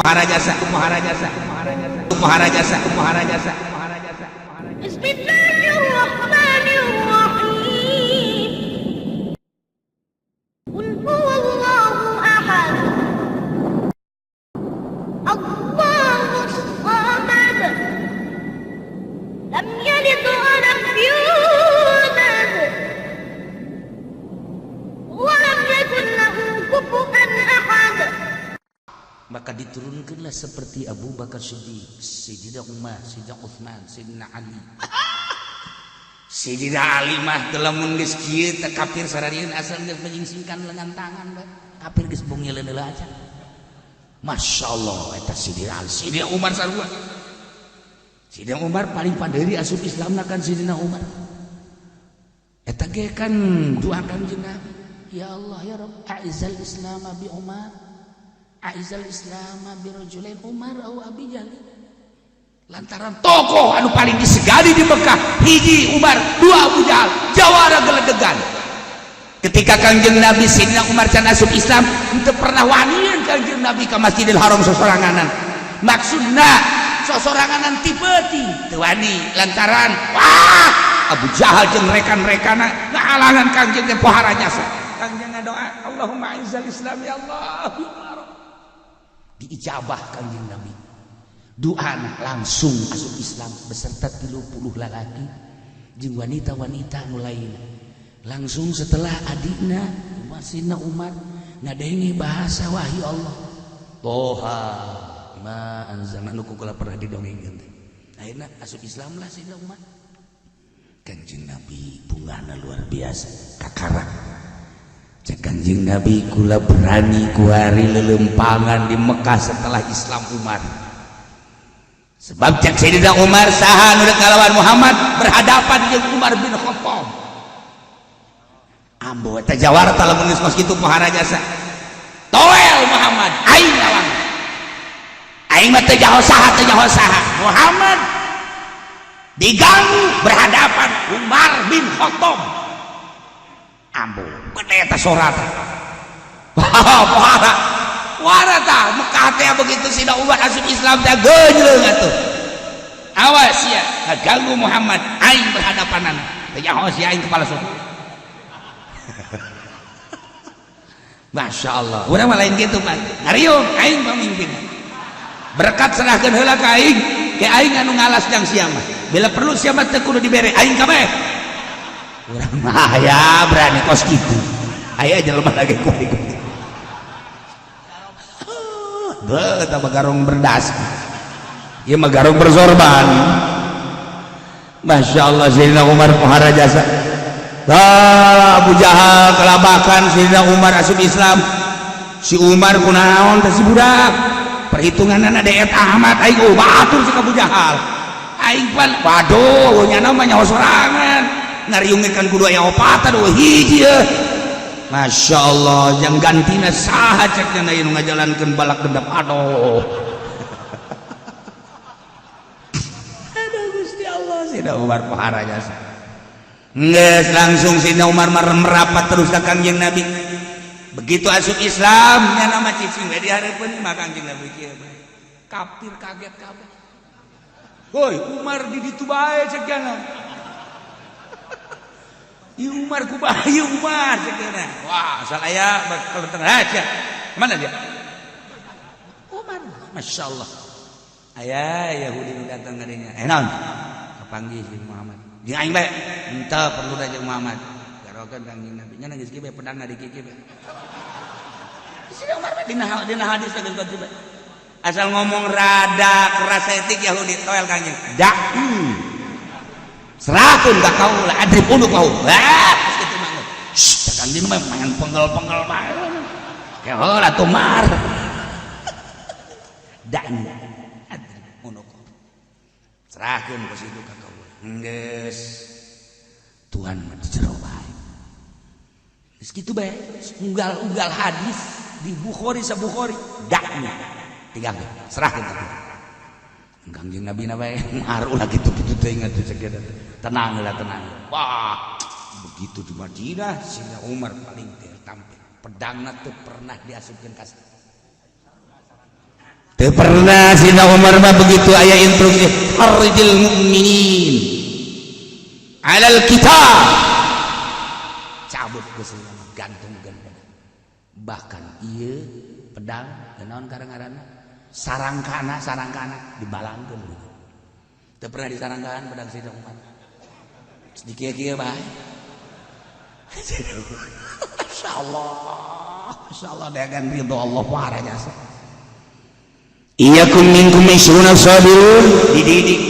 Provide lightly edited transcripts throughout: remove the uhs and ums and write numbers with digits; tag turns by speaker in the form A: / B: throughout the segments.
A: pohara jasa, pohara jasa, pohara jasa, pohara jasa, pohara jasa.
B: Bismillahirrahmanirrahim. Qul huwallahu ahad. Allahus samad. Lam yalid wa lam yulad. Wa lam yakul lahu kufuwan ahad.
A: Maka diturunkanlah seperti Abu Bakar Siddiq, Sayyidina Umar, Sayyidina Utsman, Sayyidina Ali. Sayyidina Ali mah teu lamun geus kieu teh kafir sararieun asal geus menyingsingkan lengan tangan bae. Kafir geus bungieun heula aja. Masya Allah eta Sayyidina Ali, Sayyidina Umar sarua. Sayyidina Umar paling pandeuri asup Islamna kan Sayyidina Umar. Eta ge kan doa Kanjeng Nabi, ya Allah ya Rabb, a'izzal Islam bi Umar. Aizal Islam bi rajulain Umar au Abi Jahal. Lantaran tokoh anu paling disegani di Mekah hiji Umar, dua Abu Jahal, jawara geledegan. Ketika Kangjeng Nabi Sayyidina Umar can asup Islam, henteu pernah wanian Kangjeng Nabi ka Masjidil Haram sosoranganan. Maksudna sosoranganan ti peuting teu wani lantaran wah Abu Jahal jeung rekan-rekanna ngahalangan Kangjeng teh pohara jasa. Kangjeng ngadoa, Allahumma a'izzal Islam ya Allah. Diijabah Kangjeng Nabi. Doa langsung asup Islam beserta 30 lalaki jeung wanita-wanita nu lain. Langsung setelah adikna Sayyidina Umar ngadenge bahasa wahyu Allah. Toha ma anzalna nu kula pernah didongengkeun teh. Akhirna asup Islam lah Sayyidina Umar. Kangjeng Nabi bungahna luar biasa kakarak. Cek Kangjeng Nabi kula berani kuari lelempangan di Mekah setelah Islam Umar. Sebab cek Sayyidina Umar saha nu kalawan Muhammad berhadapan jeung Umar bin Khattab. Ambo eta jawara lamun geus kos kitu pohara jasa. Toel Muhammad aing lawan. Aing mah teu jaho saha teu jaho saha. Muhammad diganggu berhadapan Umar bin Khattab. Ambo gede eta sorata. Pohara. Wara tah Mekah teh begitu Sayyidina Umar asup Islam teh geunjleung atuh. Awas sia ngaganggu Muhammad aing berhadapanana. Teu nyaho sia aing kepala suku. Masya Allah. Urang mah lain kitu Pak. Ngariung aing pamimpin. Berkat serahkeun heula ka aing, ke aing anu ngalas jang sia mah. Bila perlu sia mah teu kudu dibere aing kabeh. Urang mah ya berani kos kitu. Aya jelema lagi kuari. Beuh eta mah garong berdas. Ieu mah garong bersorban. Masya Allah Sayyidina Umar pohara jasa. Ah, Abu Jahal kelabakan Sayyidina Umar asup Islam. Si Umar kunaon teh si budak. Perhitunganna deet Ahmad aing oh batur si Abu Jahal. Aing pan waduh nya mah nyaho sorangan. Ngariungkeun kudu aya opatan eueuh hiji eueuh. Masya Allah yang gantina saha cek nya nu ngajalankeun balak dendam aduh. Aduh Gusti Allah Sayyidina Umar pohara jasa. Geus langsung Sayyidina Umar merapat terus ka Kangjeng Nabi. Begitu asup Islam nya nama cicing we di hareupeun mah Kangjeng Nabi kieu bae. Kafir kaget kabeh. Woi Umar di ditu bae cek nya. Ieu Umar kumaha ieu Umar cek nya. Wah, asal aya bakal tengah aja. Mana dia? Umar, Masya Allah. Aya Yahudi nu datang ka dinya. Eh naon? Kapanggih si Muhammad. Jeung aing bae. Henteu perlu da jeung Muhammad. Garokeun Kangjeng Nabi. Nya geus kieu bae pedangna di kieu bae. Si Umar bae dina hadis geus kieu bae. Asal ngomong rada keras etik Yahudi toel Kangjeng. Dak. Serahkeun ka kaula adrib unu kau. Ah, geus kitu mah. Shh, Kangjeng mah main penggal-penggal bae. Keheula atuh Mar. Dan adrib unu kau. Serahkeun ka situ ka kaula. Geus. Tuhan mah di jero bae. Geus kitu bae, unggal-unggal hadis di Bukhari sa Bukhari daknya. Tinggal serahkeun ka Tuhan. Kangjeng Nabi na bae ngaruh lah kitu-kitu teh ingat teh cek eta. Tenang lah tenang. Wah, begitu di Madinah Sayyidina Umar paling tampil. Pedangna teu pernah diasupkeun ka Teu pernah Sidna Umar mah begitu aya instruksi harrijil mukminin alal qital, cabut geus gantungkeun. Bahkan ieu pedang naon karang-ngaranna, sarangkana, sarangkana dibalangkeun gitu. Teu pernah disarangkaan pedang Sidna Umar. Dikieu-kieu bae. Insyaallah, insyaallah dengan ridho Allah parah jasa. Iyakum minkum isruna sabirun, dididik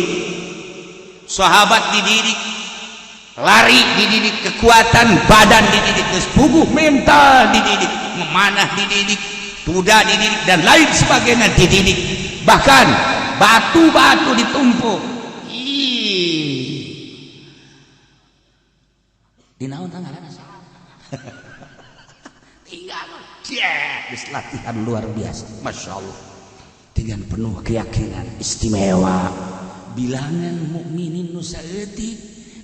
A: sahabat, dididik lari, dididik kekuatan badan, dididik geus puguh mental, dididik memanah, dididik kuda, dididik dan lain sebagainya, dididik bahkan batu-batu ditumpuk. Ih, di naon tanggalan tinggal geus latihan luar biasa, Masya Allah, dengan penuh keyakinan istimewa. Bilangan mukminin nu saeutik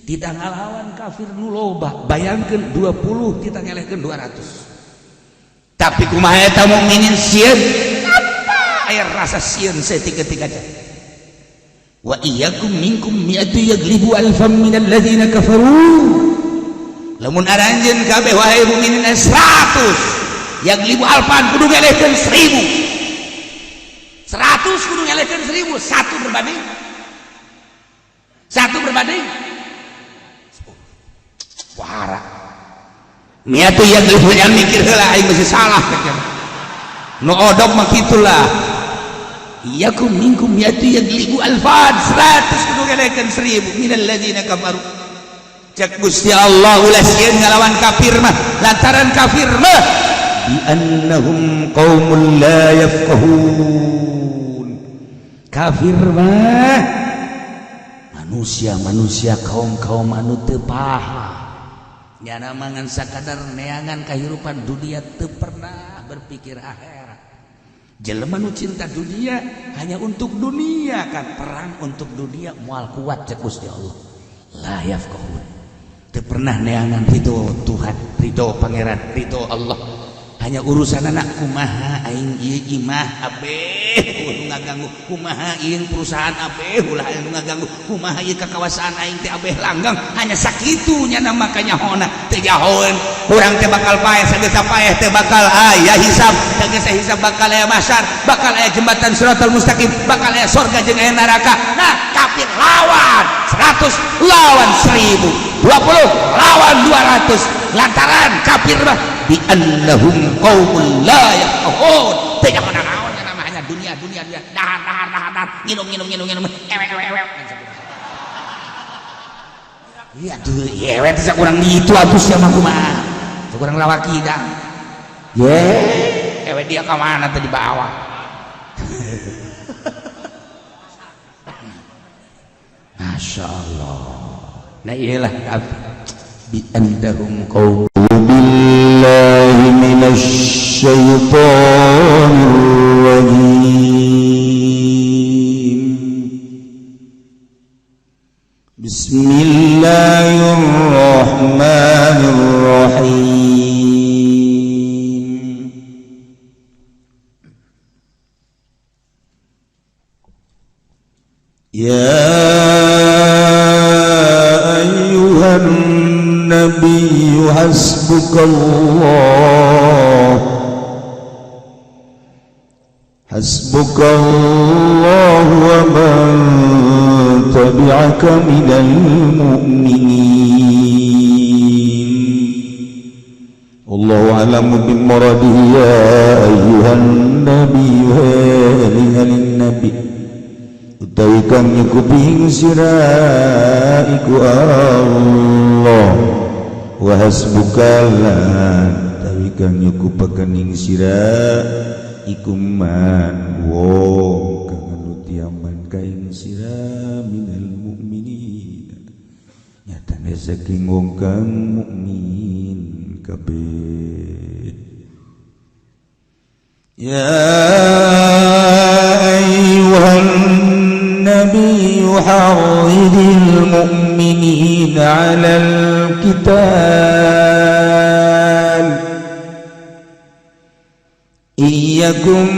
A: tidak ngalawan kafir nu loba. Bayangkeun 20 kita ngelehkeun 200, tapi kumaha eta mukminin sieun? Apa aya rasa sieun saeutik ketika wa iyyakum minkum mi'atu yaglibu alfam minal ladzina kafaru. Lamun aranjeun kabeh wahai mukminin 100, yaglibu alfan, kudu ngelehkeun 1000. 100 kudu ngelehkeun 1000, satu berbanding satu berbanding wahara miatu yaglibu. Yang mikir heula, aing masih salah. Nu odok mah kitulah. Iyakum minkum miatu yaglibu alfan, 100 kudu ngelehkeun 1000 minal ladzina kafaru. Cek Gusti Allah, ulah sieun ngalawan kafir mah, lantaran kafir mah bi annahum qaumun la yafqahun. Kafir mah manusia-manusia, kaum-kaum anu teu paham, nyana mangan sakadar neangan kehidupan dunia, teu pernah berpikir akhirat. Jelema nu cinta dunia hanya untuk dunia kan, perang untuk dunia moal kuat. Cek Gusti Allah, la yafqahun, teu pernah neangan ridho Tuhan, ridho Pangeran, ridho Allah. Hanya urusan anak, kumaha aing ieu imah abeh ulah ngaganggu, kumaha ieu perusahaan abeh ulah anu ngaganggu, kumaha ieu kakawasaan aing teh abeh langgang. Hanya sakitu nya, makanya hona teu jahoeun urang teh bakal paeh, sageus paeh teh bakal aya hisab, sageus hisab bakal aya mahsyar, bakal aya jembatan siratal mustaqim, bakal aya sorga jeung aya neraka. Nah, kafir lawan 100 lawan 1000, 20 lawan 200, lantaran kafir mah bi annahum qaumun la yafqahun, teu nyaho naon, namanya dunia, dunia, dunia, dahar, dahar, dahar, dahar, nginum, nginum, nginum, nginum, ewe, ewe, ewe. Iya tuh, ewe teh kurang itu atuh sia mah, kumaha kurang lawaki dah ye ewe dia ka mana teh di bawah. Masya Allah. Nah, iyalah kafir bi annahum qaum
C: billahi minasy syaithanir rajim. Bismillahirrahmanirrahim. Ya ayyuhan nabiyyu hasbukallah, hasbukallah wa man tabi'aka minal mu'minin. Allahu a'lamu bimuradihi. Ya ayyuhan nabiyyu, ayyuhan nabi utawi kang nyukupi ing sira iku Allah, wa hasbuka lan utawi kang nyukupaken ing sira iku man wong kang anu tiaman ka ing sira minal mukminin, nyatane saking wong kang mukmin kabeh. Ya ayyuhan nabiyyu harridil mu'minina 'alal qital in yakum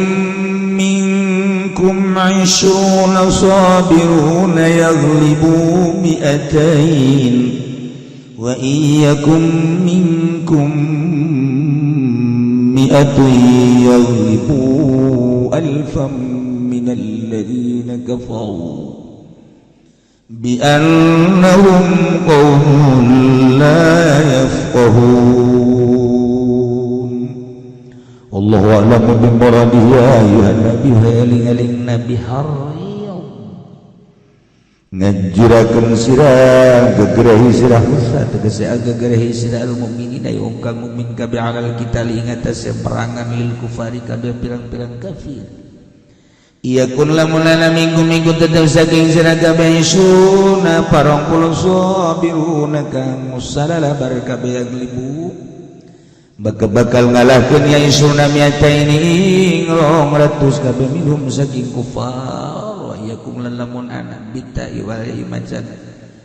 C: minkum minkum 20 sabiruna yaghlibu mi'atain wa in yakum minkum mi'atun yaghlibu alfan minal ladzina kafaru biannahum qaumun la yafqahun. Allahu a'lamu bi muradihi. Ya ayyuhan nabi, eling-eling nabi, harriyah ngajurakeun sira, gegerehi sira, husa tegese gegerehi sira, al mukminin ay kang mukmin kabeh, alal qital ing atase perangan, lil kufari kabeh pirang-pirang kafir. Iya kun lamun ana minkum minggu tetep saking sira kabeh 20 20 sabiruna kang musalala bar kabeh, yaglibu bakal bakal ngalahkeun ya 20 miataini ing 200 kabeh, minhum saking kufar. Wa yakum lan lamun ana bita wal macan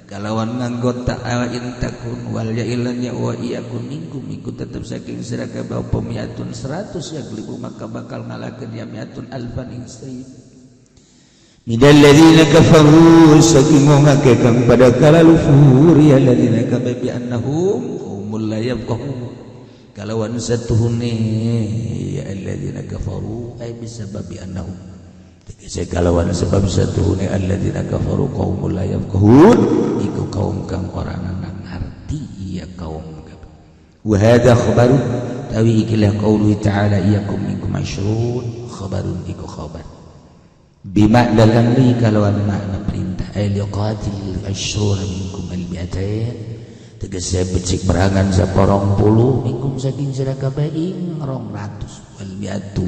C: kalawan nganggo ta in takun wal ya ilan ya wa iyakun minkum iku tetep saking sira kabeh apa miatun 100, yaglibu maka bakal ngalahkeun ya miatun alfan ing 1000, minal ladzina kafaru saking wong akeh kang pada kalalufur ya ladzina kabeh, bi annahum qaumul la yafqahun kalawan satuhune ya alladzina kafaru, ay bisababi annahum tegese kalawan sebab satuhune alladzina kafaru qaumul la yafqahun iku kaum kang ora ngarti ya kaum. Wa hadha khabaru tawi ikilah qaulu ta'ala iyakum minkum 20 khabarun iku khabar bimakna al-amri kalawan makna perintah, ay liqatil 20 minkum al-mi'atain tegese becik berangan sapa 20 minkum saking sira kabeh ing 200, wal mi'atu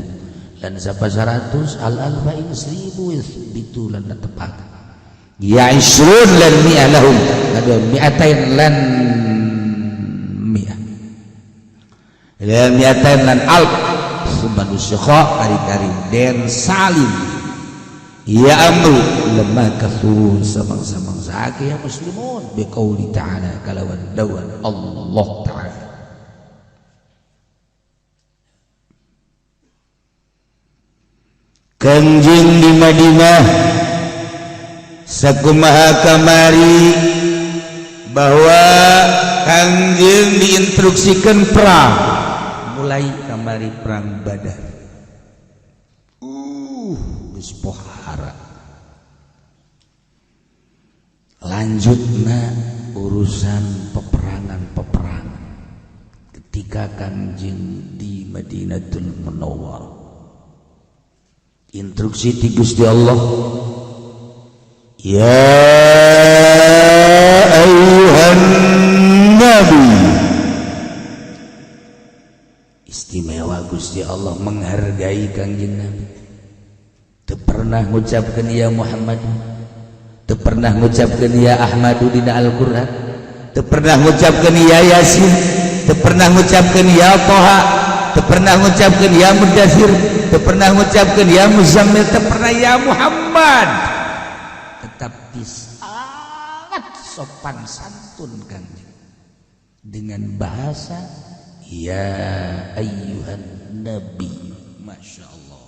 C: lan sapa 100 al alfa ing 1000, bitu lan tepat ya 20 lan mi'ah lahum ada mi'atain lan mi'ah lan mi'atain lan alf summa nusikha kari-kari den salim ya amru lamma kathur samang-samang akeh ya muslimun biqauli ta'ala kalawan dawan Allah ta'ala. Kanjeng di Madinah sakumaha kamari bahwa Kanjeng diinstruksikan perang mulai kamari perang Badar, geus pohara lanjutna urusan peperangan-peperangan ketika Kanjeng di Madinatul Munawwarah. Instruksi ti Gusti Allah, ya ayyuhan nabi. Istimewa Gusti Allah menghargai Kangjeng Nabi. Teu pernah ngucapkeun ya Muhammad, teu pernah ngucapkeun ya Ahmadu dina Al-Qur'an, teu pernah ngucapkeun ya Yasin, teu pernah ngucapkeun ya Toha, teu pernah ngucapkeun ya Mudathir, teu pernah ngucapkeun ya Muzammil, teu pernah ya Muhammad, tetapi sangat sopan santun Kangjeng dengan bahasa ya ayyuhan nabi. Masya Allah,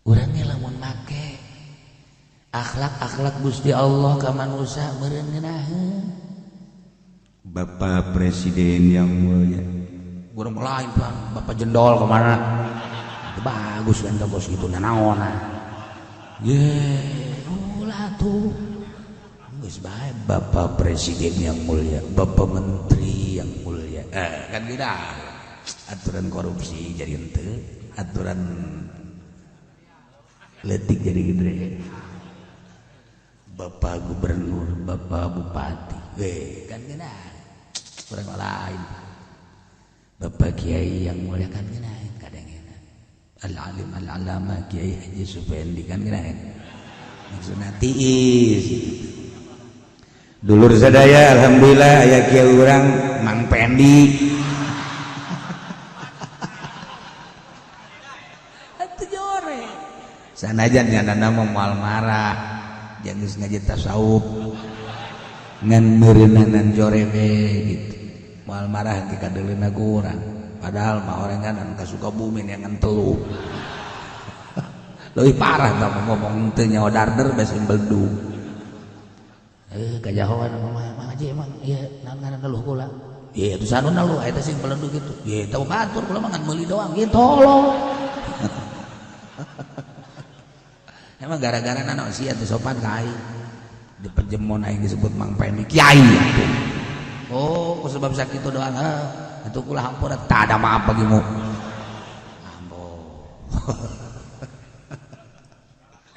C: urangnya lamun make akhlak-akhlak Gusti Allah ka manusia meureun ngeunaheun.
D: Bapak Presiden yang mulia.
A: Urang lain, Bang, Bapak Jendol kemana? Itu bagus kan bos gitu nanaon. Ye, ulah tuh. Geus bae Bapak Presiden yang mulia, Bapak Menteri yang mulia. Eh, kan tidak. Aturan korupsi jadi henteu, aturan letik jadi gede. Bapak Gubernur, Bapak Bupati. Eh, kan kena. Kurang lain. Bapak Kiai yang mulia kan kena kadang enak. Al-alim al-alama Kiai Haji Supendi kan kena. Maksudna tiis.
D: Dulur sadaya, alhamdulillah aya kiai urang Mang Pendi.
A: Atuh jore. Sanajan nyana mah moal marah. Jangan geus ngaji tasawuf. Ngan meureunanan jore we gitu. Moal marah ge kadeuleuna ku urang. Padahal mah orang kan ka Sukabumi yang telu. Leuwih parah tah ngomong teu nyawa darder bes beldung. Kajahoan mah Mang Haji emang ieu naon ngaran ngeluh kula. Ieu atuh sanu ngeluh eta sing beledug kitu. Ieu teu batur kula mah ngan meuli doang. Ieu tolong. Emang gara-gara nano sia teu sopan ka aing. Di pejemon aing disebut Mang Peni kiai atuh. Oh, ku sebab sakitu doang heuh. Atuh kula hampura tak ada maaf bagimu. Ambo.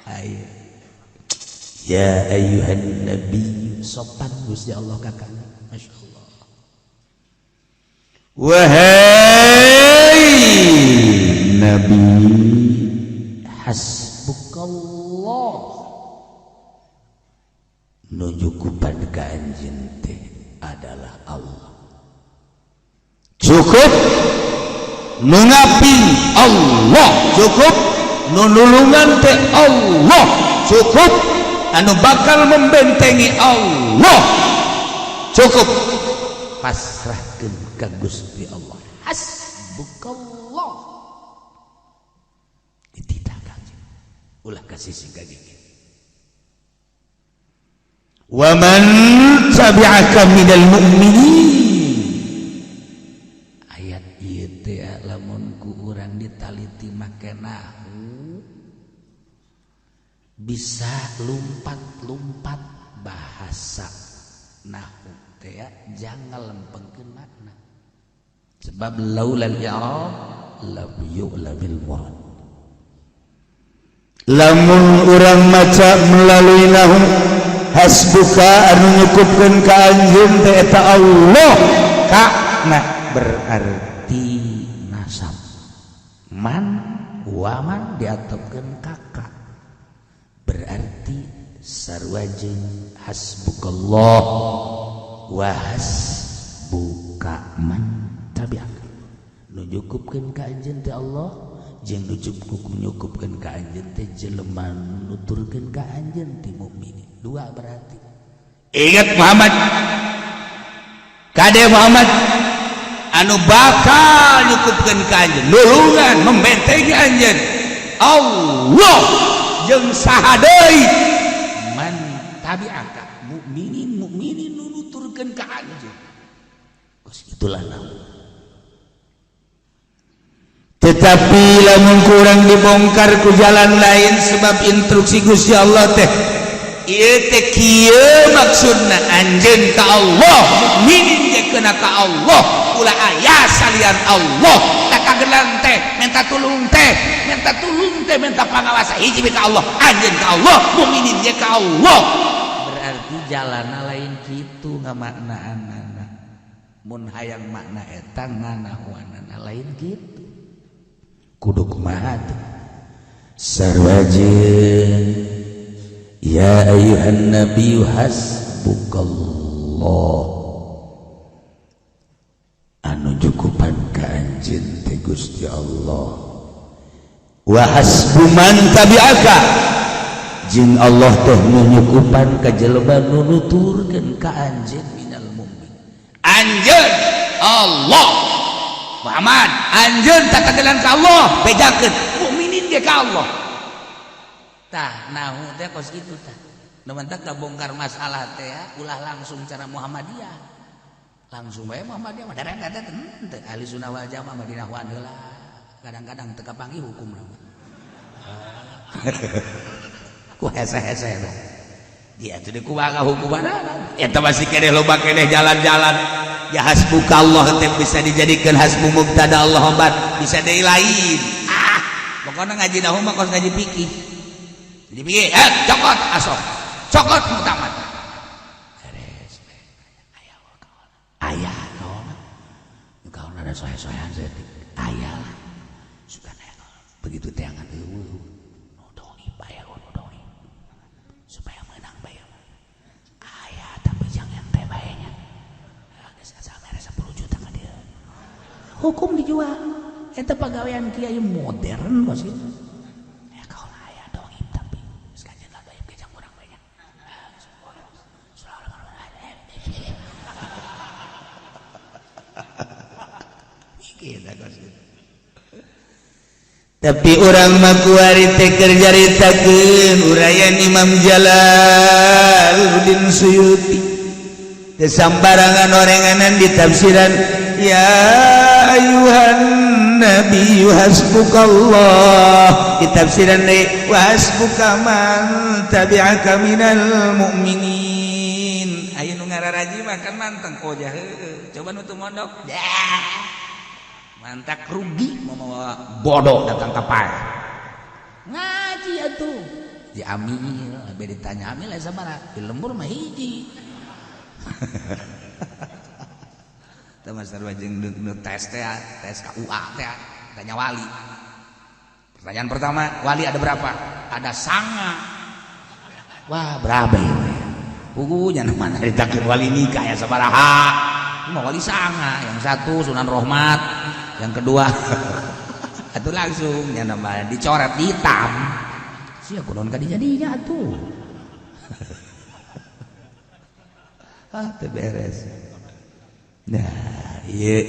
A: Ayo. Ya ayyuhan nabi, sopan Gusti Allah kakaknya. Masya Allah.
C: Wahai nabi,
A: hasbukallah. Nujukupan ka anjeun teh adalah Allah.
C: Cukup nungaping Allah, cukup nunulungan teh Allah, cukup anu bakal membentengi Allah, cukup
A: pasrahkeun ka Gusti Allah. Hasbukallah. Dititah kanjeng. Ulah ka sisi ka gigi.
C: Wa man tabi'aka minal mu'minin.
A: Ayat ieu teh lamun ku urang ditaliti make nahu bisa lumpat-lumpat bahasa nahu teh jangan lempengkeun makna. Sebab laulal i'rab lam yu'lamil murad.
C: Lamun urang maca melalui nahu hasbuka anu nyukupkeun ka anjeun teh eta Allah, ka na
A: berarti nasab man waman diatopkeun kakak berarti sarua jeung hasbukallah wa hasbuka man tabi'aka. Nu nyukupkeun ka anjeun teh Allah jeung nu nyukupkeun ka anjeun teh jelema nuturkeun ka anjeun ti mukminin. Dua berarti.
C: Ingat Muhammad, kade Muhammad anu bakal nyukupkeun ka anjeun, nulungan membentengi anjeun Allah jeung saha deui
A: man tabi'aka mukminin mukminin nu nuturkeun ka anjeun. Kos itulah naon.
C: Tetapi lamun kurang dibongkar ku jalan lain sebab instruksi Gusti Allah teh ieu teh kieu maksudna anjeun ka Allah, mukminin ge keuna ka Allah, ulah aya salian Allah.
A: Tak kagelan teh minta tulung teh, minta tulung teh, minta pangawasa hiji ka Allah, anjeun ka Allah, mukminin ge ka Allah. Berarti jalana lain kitu ngamaknaanana. Mun hayang makna eta nganahuanana lain kitu. Kudu kumaha teh?
C: Sarua jeung ya ayyuhan nabiyyu hasbukallah anu nyukupan ka anjeun teh Gusti Allah wa hasbu man tabi'aka jeung Allah teh nu nyukupan ka jelema nu nuturkeun ka anjeun minal mukmin.
A: Anjeun Allah Muhammad anjeun tak kagelan ka Allah bejakeun mukminin ge ka Allah. Tah nahu teh kos kitu tah. Nu mantak bongkar masalah teh ya, ulah langsung cara Muhammadiyah. Langsung bae Muhammadiyah mah dareng teh teu ahli sunnah wal jamaah mah dinahuan heula. Kadang-kadang teu kapanggih hukum mah. Ku hese-hese teh. Dia tuh dikumaha hukumanana.
C: Eta masih keneh loba keneh jalan-jalan. Ya hasbukallah teh bisa dijadikan hasbu mubtada Allah obat, bisa deui lain.
A: Ah, pokoknya ngaji nahu mah kos ngaji fikih. Ngaji fikih, cokot asof. Cokot muktamad. Beres. Aya kawan. Aya kawan. Kawan ada sohe-sohean saeutik. Aya lah. Suka aya kawan. Begitu teangan eueuh. Nu doi bae nu doi. Supaya menang bae. Aya tapi jangan teh bae nya. Geus asal mere 10 juta ka dieu. Hukum dijual. Eta pagawean kiai modern kos kitu. Ya kaula aya dongip tapi geus kajian lah dongip ge jang urang banyak.
C: Tapi urang mah kuari teh keur nyaritakeun uraian Imam Jalaluddin Suyuti. Teu sambarangan orenganan ditafsiran ya ayuhan nabiyyu hasbukallah, ditafsiran deui wa hasbuka man tabi'aka minal mu'minin.
A: Aya nu ngararaji mah kan manteng, oh jah heueuh, coba nu teu mondok dah mantak rugi mau mawa bodoh datang ka pae ngaji atuh diamil abe ditanya amil aya sabaraha di lembur mah hiji. Teu mah sarua jeung nu tes teh, tes KUA teh, tanya wali. Pertanyaan pertama, wali ada berapa? Ada sanga. Wah, berapa ya? Pugunya mana ditakeun wali nikah ya sabaraha? Mah wali sanga, yang satu Sunan Rohmat, yang kedua itu langsung yang nama dicoret hitam. Sia kunaon ka dijadinya atuh.
C: Ah, teu beres. Nah, ieu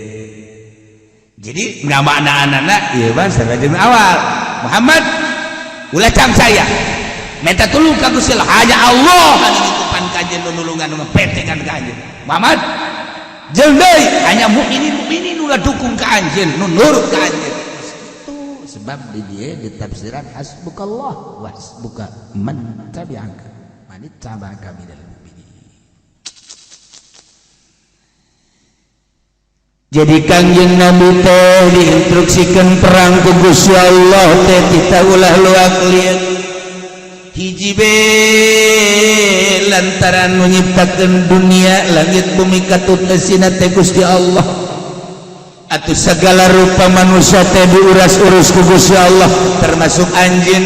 C: jadi nama anak-anak ieu mah sarua awal. Muhammad ulah cang saya minta tulung ka Gusti Allah, hanya Allah anu nitupan ka anjeun, nu nulungan, nu ngepetengan ka anjeun. Muhammad jeung deui hanya mukminin mukminin nu dukung ka anjeun, nu nurut ka anjeun.
A: Itu sebab di dia ditafsiran hasbukallah wa hasbuka man tabi'aka man ittaba'aka minal mu'minin.
C: Jadi Kangjeng Nabi teh diinstruksikan perang ku Gusti Allah teh kita ulah luak liat hiji be lantaran menyiptakan dunia langit bumi katut esina teh Gusti Allah atau segala rupa manusia teh diuras-urus ku Gusti Allah, termasuk anjeun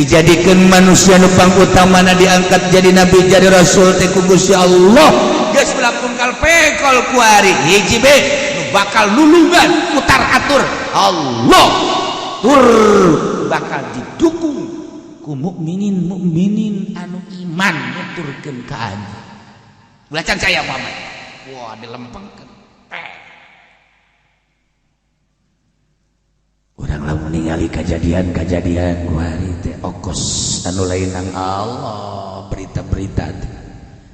C: dijadikan manusia nu pangutamana, diangkat jadi nabi jadi rasul teh ku Gusti Allah.
A: Geus pungkal pekol kuari hiji be nu bakal nulungan putar atur Allah tur bakal didukung ku mukminin mukminin anu iman nuturkeun ka anjeun. Ulah can saya Muhammad. Wah, dilempengkeun. Urang lamun ningali kejadian-kejadian kuari teh okos anu lain nang Allah berita-berita teh.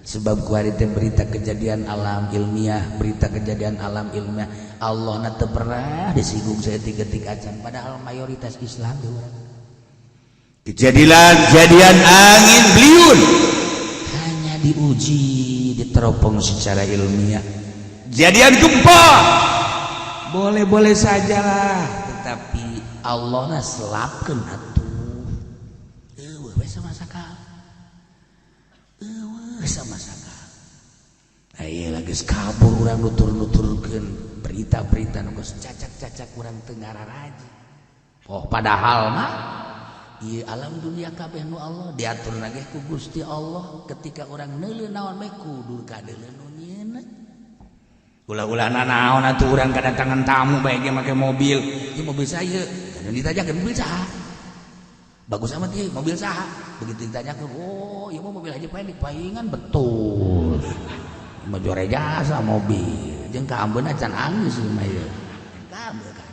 A: Sebab kuari teh berita kejadian alam ilmiah, berita kejadian alam ilmiah Allah na teu pernah disinggung saeutik-eutik acan, padahal mayoritas Islam di urang.
C: Kejadian angin beliun
A: hanya diuji diteropong secara ilmiah.
C: Jadian gempa
A: boleh-boleh sajalah, tetapi Allah na selapkeun atuh. Eueuh we sama sakal. Eueuh sama sakal. Aya lagi kabur urang nutur-nuturkeun berita-berita nu geus cacak-cacak urang teu ngararaji. Oh, padahal mah ieu alam dunia kabeh nu Allah diatur nage ku Gusti Allah. Ketika urang neuleuh naon bae kudu kadeuleuh nu nyieunna. Ulah-ulah naon atuh urang kedatangan tamu bae ge make mobil. Ieu mobil saya, kan ditanyakeun mobil saha? Bagus amat ieu mobil saha? Begitu ditanyakeun, oh ieu mah mobil Haji Pendik, paingan betul. Mah jore jasa mobil. Jeung kaambeuna can anggeus ieu mah ieu. Kaambe kan.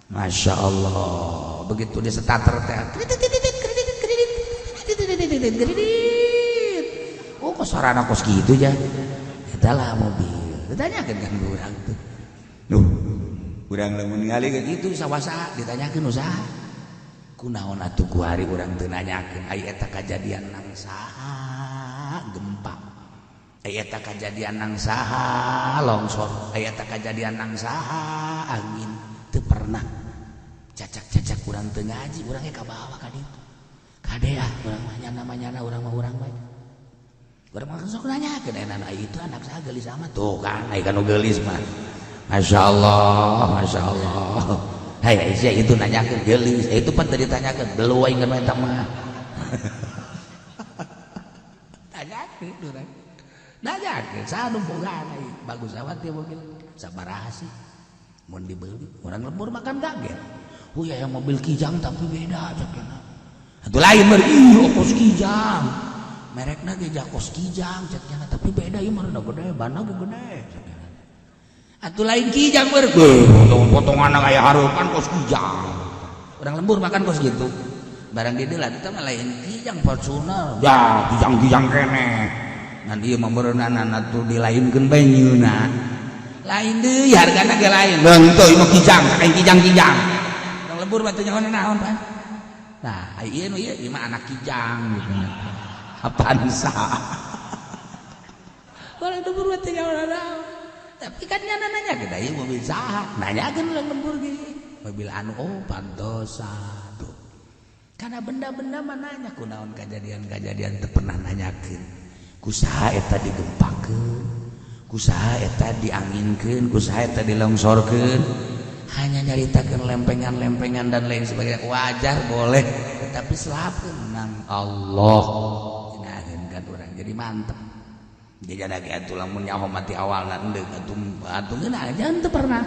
A: Masya Allah, begitu dia starter teh kredit kredit kredit kredit kredit. Oh, kok sarana kos gitu ya? Eta lah mobil. Ditanyakeun kan urang tuh.
C: Duh, urang lamun ningali
A: itu sawasa ditanyakeun usaha. Kunaon atuh kuari urang teu nanyakeun ai eta kajadian nang saha gempa. Ai eta kajadian nang saha longsor. Ai eta kajadian nang saha angin. Teu pernah. Cacak-cacak urang teu ngaji, urang ge kabawa ka ditu. Kade ah urang mah nyana-nyana urang mah urang bae. Urang mah sok nanyakeun enak itu anak saha geulis amat tuh kan ai kanu geulis mah. Masya Allah, Masya Allah. Hai Aisyah itu nanyakeun geulis, itu pan tadi ditanyakeun belu aing kan eta mah. Tanyakeun urang. Nanyakeun saha nu boga ai bagus amat ieu mobil. Sabaraha sih? Mun dibeli, urang lembur makan daging. Oh ya yang mobil Kijang tapi beda cek cenah. Atuh lain mah ih kos Kijang. Merekna ge kos Kijang cek cenah, tapi beda ieu mah rada gede, banna ge gede cek cenah. Atuh lain Kijang ber. Potong-potongan aya harupan kos Kijang. Urang lembur makan kos gitu. Barang di deula eta mah lain Kijang Fortuner. Ya, Kijang-kijang keneh. Ngan ieu mah meureunana atuh dilainkeun bae nyeuna. Lain deui hargana ge lain. Henteu ieu mah Kijang, saking Kijang-kijang. Urang lembur mah teu nyaho naon, Pak. Nah, ieu nu ieu ieu mah anak Kijang gitu. Avanza. Urang lembur mah teu nyaho naon. Tapi kan nyana nanya kita ieu mobil saha? Nanyakeun urang lembur ge. Mobil anu, oh pantosan tuh. Karena benda-benda mah nanya kunaon kejadian-kejadian teu pernah nanyakeun. Kusaha eta digempakeun, kusaha eta dianginkeun, kusaha eta dilongsorkeun. Hanya nyaritakeun lempengan-lempengan dan lain sebagainya wajar boleh, tetapi selapkeun nang Allah. Dinaheun kan urang jadi mantep. Jadi ada ge atuh lamun nyaho mati awalna endeuh atuh atuh ngeunah aja henteu pernah.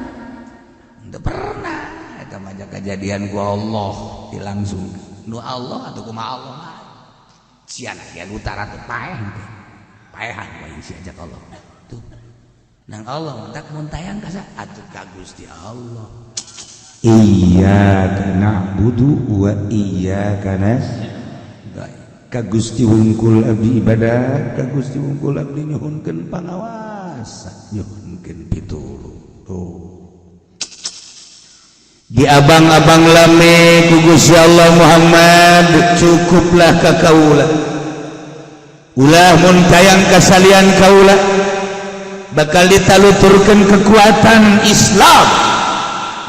A: Henteu pernah eta mah kejadian ku Allah dilangsung. Nu Allah atau kumaha Allah mah. Sia ge utara teh paeh teh. Paehan wae si ajak Allah. Tuh. Nang Allah tak mun tayang ka atuh ka Gusti Allah.
C: Iyyaka na'budu wa iyyaka nasta'in. Ka Gusti wungkul abdi ibadah, ka Gusti wungkul abdi nyuhunkeun pangawas, nyuhunkeun pitulung. Tuh. Di abang-abang lame ku Gusti Allah, Muhammad, cukuplah ka kaula, ulah mun tayang kasalian kaula bakal ditaluturkeun kekuatan Islam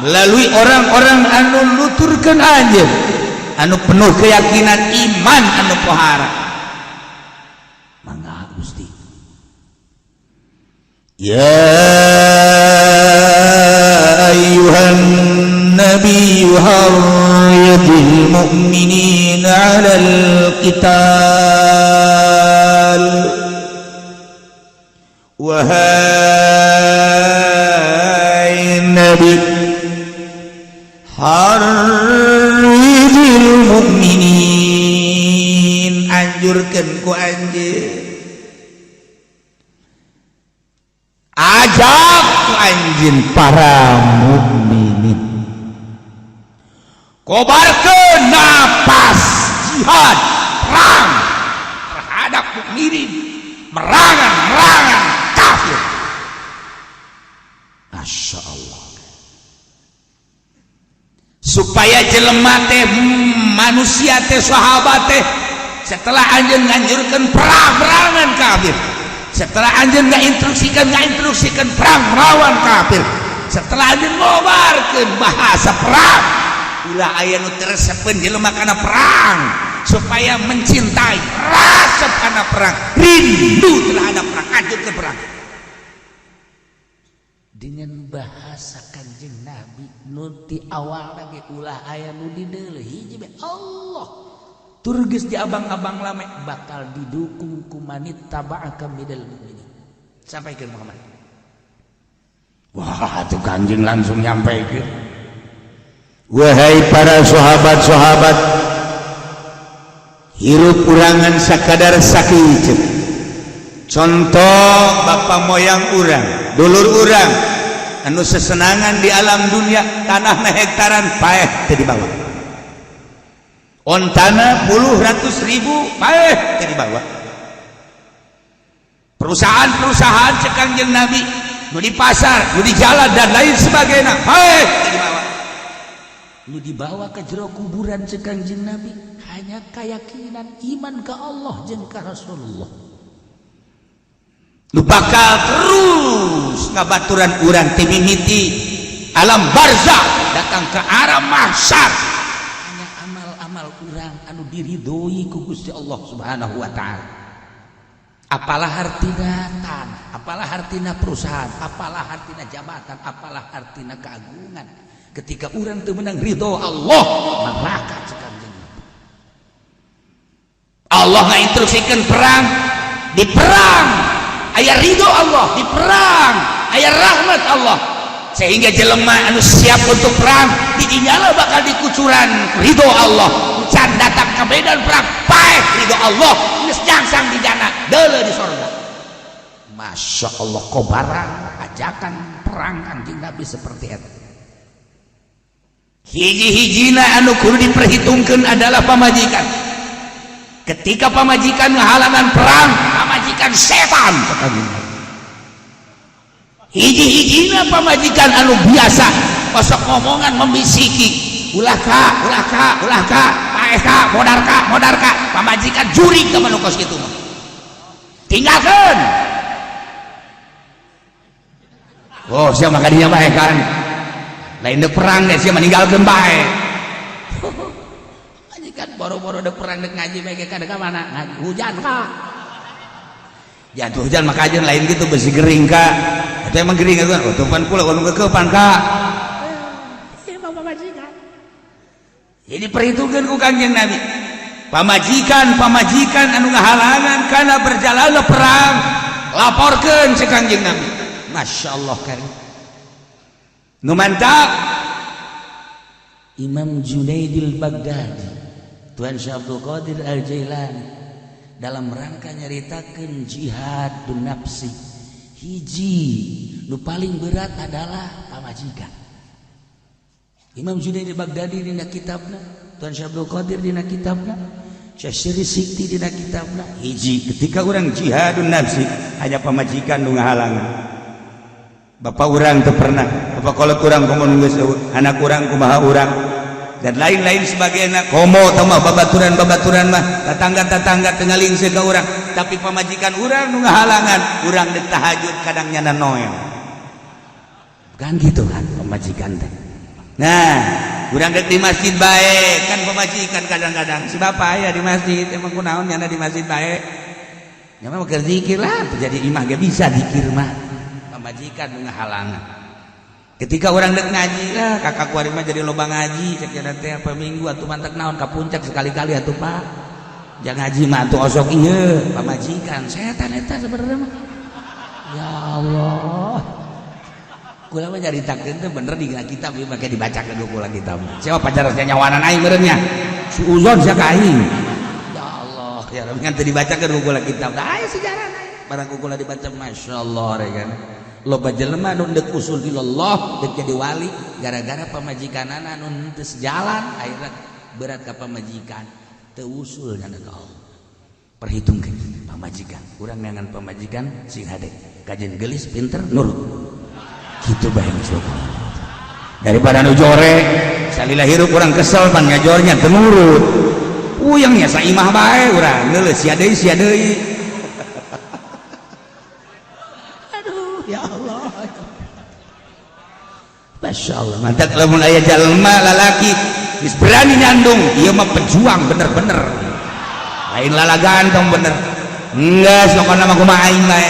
C: melalui orang-orang anu nuturkeun anjeun, anu penuh keyakinan iman anu pohara.
A: Mangga Gusti.
C: Ya ayyuhan nabiyyu harridil mu'minina 'alal qital. Wahai nabi, harridil mu'minin, anjurkeun ku anjeun, ajak ku anjeun para mukminin, kobarkeun napas jihad, perang terhadap mukminin, merangan merangan kafir.
A: Masya Allah.
C: Supaya jelema teh, manusia teh, sahabat teh, setelah anjeun nganjurkeun perang merangan kafir, setelah anjeun nggak instruksikan perang melawan kafir, setelah anjeun ngobarkeun bahasa perang, ulah aya nu teu resepeun jelema kana perang, supaya mencintai, resep kana perang, rindu terhadap perang, anjurkeun perang.
A: Dengan bahasa Kanjeng Nabi nu ti awal lagi ulah aya nu dideuleu hiji be Allah tur geus di abang-abang lame bakal didukung ku manittaba'aka minal mukminin. Sampaikan, Muhammad.
C: Wah, tuh Kanjeng langsung nyampaikan, wahai para sahabat-sahabat, hirup urangan sakadar sakit. Contoh bapak moyang urang, dulur urang anu sesenangan di alam dunia, tanah hektaran paeh teu dibawa, ontana puluh ratus ribu paeh teu dibawa, perusahaan-perusahaan cek Kanjeng Nabi nu di pasar, nu di jalan dan lain sebagainya paeh teu dibawa.
A: Nu dibawa ke jero kuburan cek Kanjeng Nabi hanya keyakinan iman ke Allah jeung ka Rasulullah.
C: Nu bakal terus ngabaturan urang ti mimiti alam barzah datang ke arah mahsyar
A: hanya amal-amal urang anu diridhoi ku Gusti Allah Subhanahu wa taala. Apalah artina tanah, apalah artina perusahaan, apalah artina jabatan, apalah artina keagungan ketika urang teu menang ridho Allah, neraka cek Kanjeng Nabi.
C: Allah ngainstruksikan perang, di perang aya ridho Allah, di perang aya rahmat Allah, sehingga jelema anu siap untuk perang didinyala bakal dikucuran ridho Allah. Can datang ke medan perang paeh ridho Allah, geus nyangsang di jana, deuleu di sorga.
A: Masya Allah, kobaran ajakan perang Kanjeng Nabi seperti itu. Hiji-hijina anu kudu diperhitungkan adalah pamajikan. Ketika pamajikan ngahalangan perang, pamajikan setan. Hiji-hijina pamajikan anu biasa kosok ngomongan membisiki, ulah ka, ulah ka, ulah ka, paeh ka, modar ka, modar ka, pamajikan jurig ka manu kos kitu mah. Tinggalkeun. Oh, sia mah kadinya bae kan. Lain deuk perang deh, sia mah ninggalkeun bae. Majikan boro-boro deuk perang, deuk ngaji bae ge kada ka mana? Ngaji hujan ka.
D: Jatuh hujan maka aja lain gitu besi gering ka. Itu emang gering kan? Oh, tupan pula kalau kekepan ka.
A: Emang pamajikan.
D: Jadi perhitungkan ku Kangjeng Nabi. Pamajikan, pamajikan anu ngahalangan kana berjalan perang, laporkeun si Kangjeng Nabi. Masya Allah karim. Nu mantap.
A: Imam Junaidil Baghdadi, Tuan Syekh Abdul Qadir Al-Jailani dalam rangka nyaritakeun jihad nafsi, hiji nu paling berat adalah pamajikan. Imam Junaidil Baghdadi dina kitabna, Tuan Syekh Abdul Qadir dina kitabna, Syekh Siri Sikti dina kitabna,
D: hiji ketika orang jihadun nafsi hanya pamajikan nu ngahalangan. Bapak urang teu pernah, bapak kolot urang komo nu geus eueuh, anak urang kumaha urang dan lain-lain sebagainya, komo tah mah babaturan-babaturan mah, tetangga-tetangga teu ngalingseut ka urang, tapi pamajikan urang nu ngahalangan, urang deuk tahajud kadang nyana noel.
A: Kan gitu kan pamajikan teh.
D: Nah, urang deuk di masjid bae kan pamajikan kadang-kadang si bapak aya di masjid, emang kunaon nyana di masjid bae?
A: Ya mah keur zikir lah, jadi imah ge bisa zikir mah. Pamajikan nu ngahalangan.
D: Ketika orang dek ngaji lah, kakak kuari mah jadi loba ngaji, cek teh apa minggu
A: atuh mantak naon ka puncak sekali-kali atuh Pak. Jangan ngaji mah atuh osok ieu, pamajikan setan eta sebenarnya mah. Ya Allah. Kula mah nyaritakeun teh bener di kitab ieu make dibacakeun ku kula kitab. Siapa pacarnya nyawanan aing meureun nya. Suuzon sia ka aing. Ya Allah, ya Rabbi, ngan teu dibacakeun ku kula kitab. Da aya sejarah barang ku kula dibaca masyaallah kan. Loba jelema nu deuk usul ilallah, deuk jadi wali, gara-gara pamajikanana nu teu sejalan, akhirna berat ka pamajikan, teu usul nyana ka Allah. Perhitungkeun pamajikan, urang neangan pamajikan sing hade, kajen geulis pinter nurut. Kitu bae geus.
D: Daripada nu jore, salila hirup urang kesel pan ngajornya teu nurut. Puyeng nya saimah bae urang, geuleuh sia deui sia deui.
A: Aduh, ya Allah. Masya Allah.
D: Mantap lamun aya jalma lalaki geus berani nyandung, ieu mah pejuang bener-bener. Lain lalagan tong bener. Enggeus pokona mah kumaha aing bae.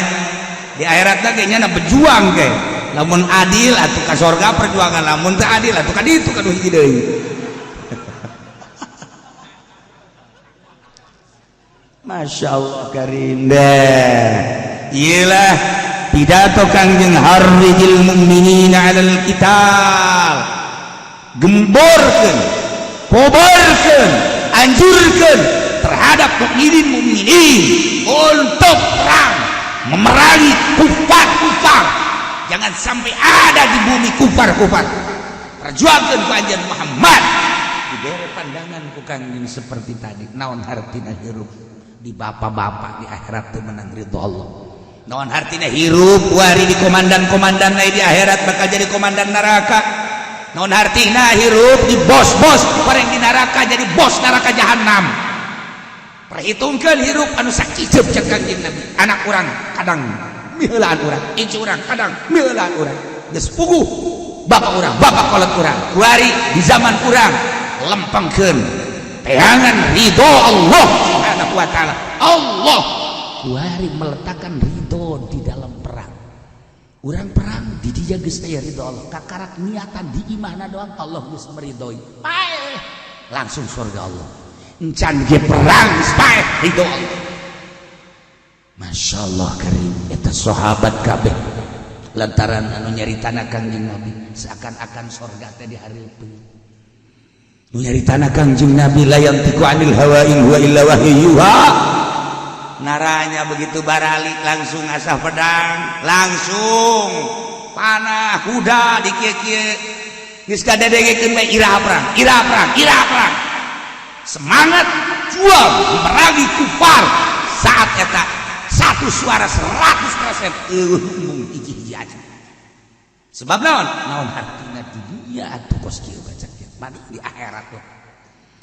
D: Di akhirat teh ge nya pejuang ge. Lamun adil atuh ka sorga perjuangan, lamun teu adil atuh ka ditu ka nu hiji deui. Masya Allah karim deh. Iyalah pidato Kangjeng harrijil mu'minina 'alal qital. Gemborkeun, kobarkeun, anjurkeun terhadap mukminin mukminin untuk perang memerangi kufar-kufar. Jangan sampai ada di bumi kufar-kufar. Perjuangkeun ku anjeun Muhammad.
A: Dibere pandangan ku Kangjeng seperti tadi, naon hartina hirup di bapak-bapak di akhirat teu menang ridho Allah.
D: Naon hartina hirup wari di komandan-komandan di akhirat bakal jadi komandan neraka. Naon hartina hirup di bos-bos bareng di neraka jadi bos neraka jahanam. Perhitungkeun hirup anu sakiceup cek Kangjeng Nabi. Anak urang kadang miheulaan urang, incu urang kadang miheulaan urang. Geus puguh bapak urang, bapak kolot urang. Kuari di zaman urang lempengkeun teangan ridho Allah Subhanahu wa taala. Allah
A: kuari meletakkan ridho di dalam perang. Urang perang di dia geus aya ridho Allah. Kakarak niatan di imahna doang Allah geus meridhoi. Paeh langsung surga Allah. Encan ge perang geus paeh ridho Allah. Masya Allah karim eta sahabat kabeh lantaran anu nyaritana Kangjeng Nabi seakan-akan surga teh dihareupeun.
D: Nu nyaritana Kangjeng Nabi la yantiqu anil hawa in huwa illa wahyu yuha. Naranya begitu baralik langsung asah pedang, langsung panah kuda dikie-kie.
A: Geus kadedengekeun we iraha perang, iraha perang, iraha perang. Semangat juang memerangi kufar saat eta satu suara 100% eueuh embung hiji-hiji aja. Sebab naon? Naon hartina di dunia atuh kos kieu baca kieu. Mani di akhirat tuh.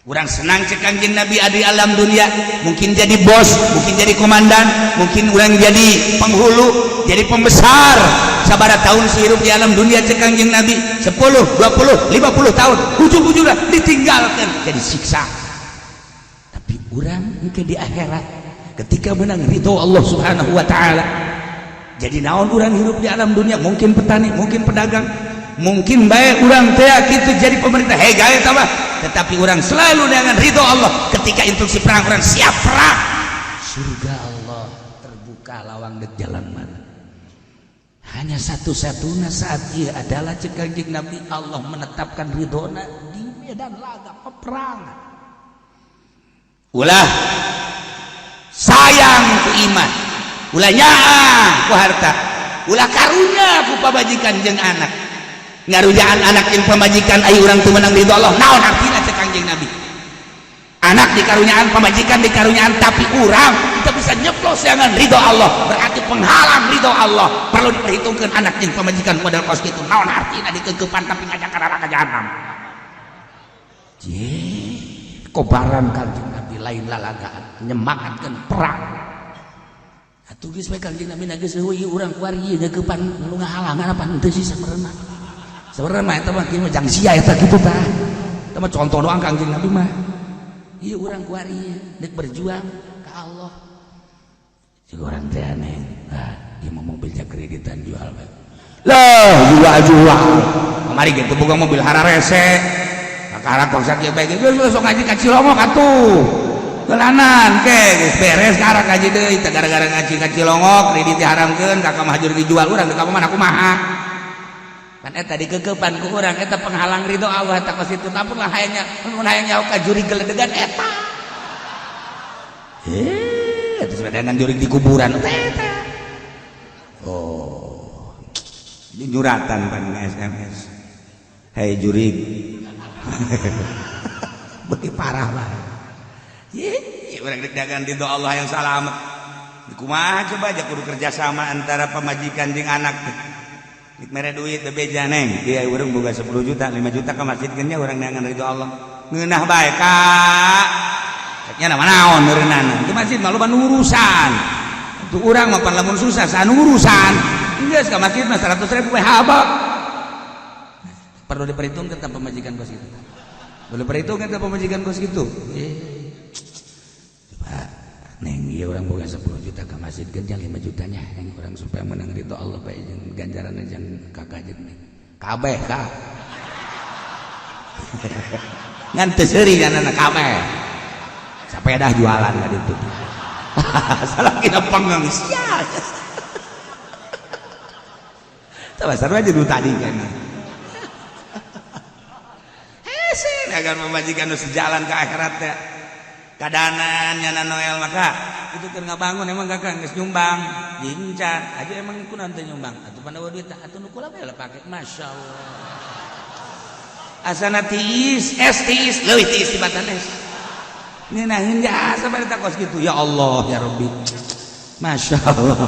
A: Urang senang cek Kanjeng Nabi di alam dunia, mungkin jadi bos, mungkin jadi komandan, mungkin urang jadi penghulu, jadi pembesar. Sabara tahun hirup di alam dunia cek Kanjeng Nabi 10, 20, 50 tahun, ujung-ujungnya ditinggalkan jadi siksa. Tapi urang mungkin di akhirat ketika menang ridho Allah Subhanahu wa taala. Jadi naon urang hirup di alam dunia, mungkin petani, mungkin pedagang, mungkin baik urang teh kitu jadi pemerintah, hei gawe tambah. Tetapi orang selalu dengan ridho Allah. Ketika instruksi perang, orang siap perang. Surga Allah terbuka lawang di jalan mana. Hanya satu-satunya saat ia adalah cek Kanjeng Nabi Allah menetapkan ridhona di medan laga peperangan. Ulah sayang ku iman, ulah nyaah ku harta, ulah karunya ku pamajikan jeung anak. Ngarujaan anak jeung pamajikan ayo urang teu menang ridho Allah, naon artina cek Kanjeng Nabi? Anak dikarunyaan, pamajikan dikarunyaan, tapi urang kita bisa nyeplos jangan ridho Allah, berarti penghalang ridho Allah perlu diperhitungkan anak jeung pamajikan modal kos kitu, naon artina dikekepan tapi ngajak ka neraka jahanam. Kobaran Kanjeng Nabi lain lalagaan, nyemangatkeun perang. Atuh geus bae Kanjeng Nabi geus eueuh urang kuari ieu ngeukepan nu ngahalangan apa henteu sih samereuna. Sebenarnya mah eta mah kieu mah jang sia eta kitu tah. Eta mah contoh doang Kanjeng Nabi mah. Ieu urang kuari deuk berjuang ka Allah. Jeung urang teh aneh. Ah, ieu mah mobilnya kreditan jual bae. Lah, jual-jual. Kamari gitu boga mobil hararese. Kakara kok sakieu bae geus sok ngaji ka Cilongok atuh. Gelanan ke geus beres karak ngaji deui teh gara-gara ngaji ka Cilongok kredit diharamkeun ka mahajur dijual urang ka mana kumaha. Kan eta dikekepan ku urang eta penghalang ridho Allah eta kos itu namun lah hayangnya mun hayang nyaho ka jurig geledegan eta. Eta sebenarnya jurig di kuburan eta. Oh. Ini nyuratan pan SMS. Hei jurig. Beuki parah bae. Ye, urang dek dagang ridho Allah yang salamet. Kumaha coba aja kudu kerjasama antara pamajikan jeung anak teh. Mere duit bebeja neng, dia urang boga 10 juta, 5 juta ke masjid nya urang neangan ridho Allah. Ngeunah bae kak. Ceknya nama naon meureunana. Itu masjid mah loba urusan. Itu urang mah pan lamun susah sanu urusan. Geus ka masjid mah 100 ribu we habak. Perlu diperhitungkan tanpa pamajikan kos itu. Perlu diperhitungkan tanpa pamajikan kos gitu. Coba neng ieu urang boga 10 juta ke masjid genjang 5 jutanya neng urang supaya menang ridho Allah bae jeung ganjaran jeung kakak jeung neng. Kabeh kak. Ngan teu seuri nganana kabeh. Sepeda jualan ka ditu. Salah kita pengeng sia. Tah sarua jeung tadi kan. Hese agar pamajikan nu sejalan ke akhirat teh. Kadanan nyana Noel maka itu keur ngabangun emang kakak geus nyumbang jincan aja emang kunaon teu nyumbang atuh pan duit atuh nu kula bae pake masyaallah asana tiis es tiis leuwih tiis tibatan es ngeunaheun jasa bari kos kitu ya Allah ya Rabbi masyaallah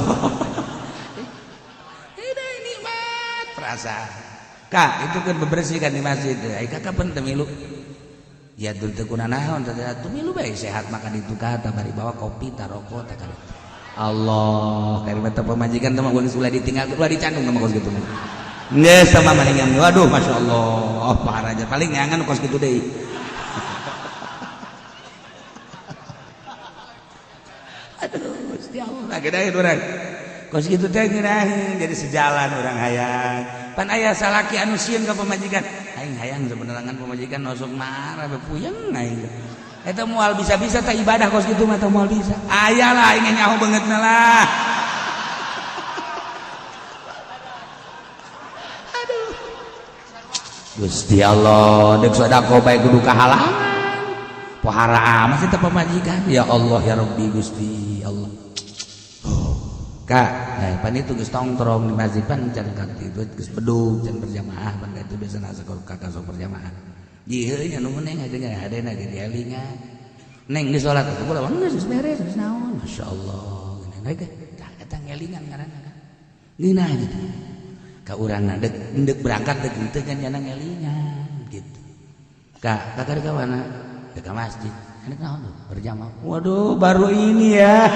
A: ini nikmat perasaan kak itu kan bebersihkan di masjid ai kakak pen teu milu ya dul teu kunanaon teh atuh milu bae sehat makan itu kata bari bawa kopi taroko teh ka Allah kari mata pamajikan teh mah geus ulah ditinggal ulah dicandung mah kos kitu mah geus teh mah maningan waduh masyaallah oh parah aja paling nyangan kos kitu deui aduh Gusti Allah gedaeun urang kos kitu teh ngeunaheun jadi sejalan urang hayang pan aya salaki anu sieun ka pamajikan aing hayang sebenerangan pamajikan nosok marah be puyeng aing eta moal bisa-bisa teh ibadah kos kitu mah teh moal bisa aya lah aing nyaho beungeutna lah aduh Gusti Allah deuk sedekah bae kudu kahalangan pohara amat teh pamajikan ya Allah ya Rabbi Gusti Allah. Oh. Kak, pan itu geus tongtrong di masjid pan can itu geus bedug can berjamaah pan itu biasa sok kakak sok berjamaah. Ieu nya nu neng aja nya hadena ge dielingan. Neng geus salat atuh ulah geus beres geus naon. Masyaallah. Neng ge tah eta ngelingan ngaranna kan. Ngeunah gitu. Ka urangna dek berangkat dek henteu kan nya ngelingan gitu. Kak, kakak ka mana? Ka masjid. Enak naon tuh berjamaah.
C: Waduh, baru ini ya.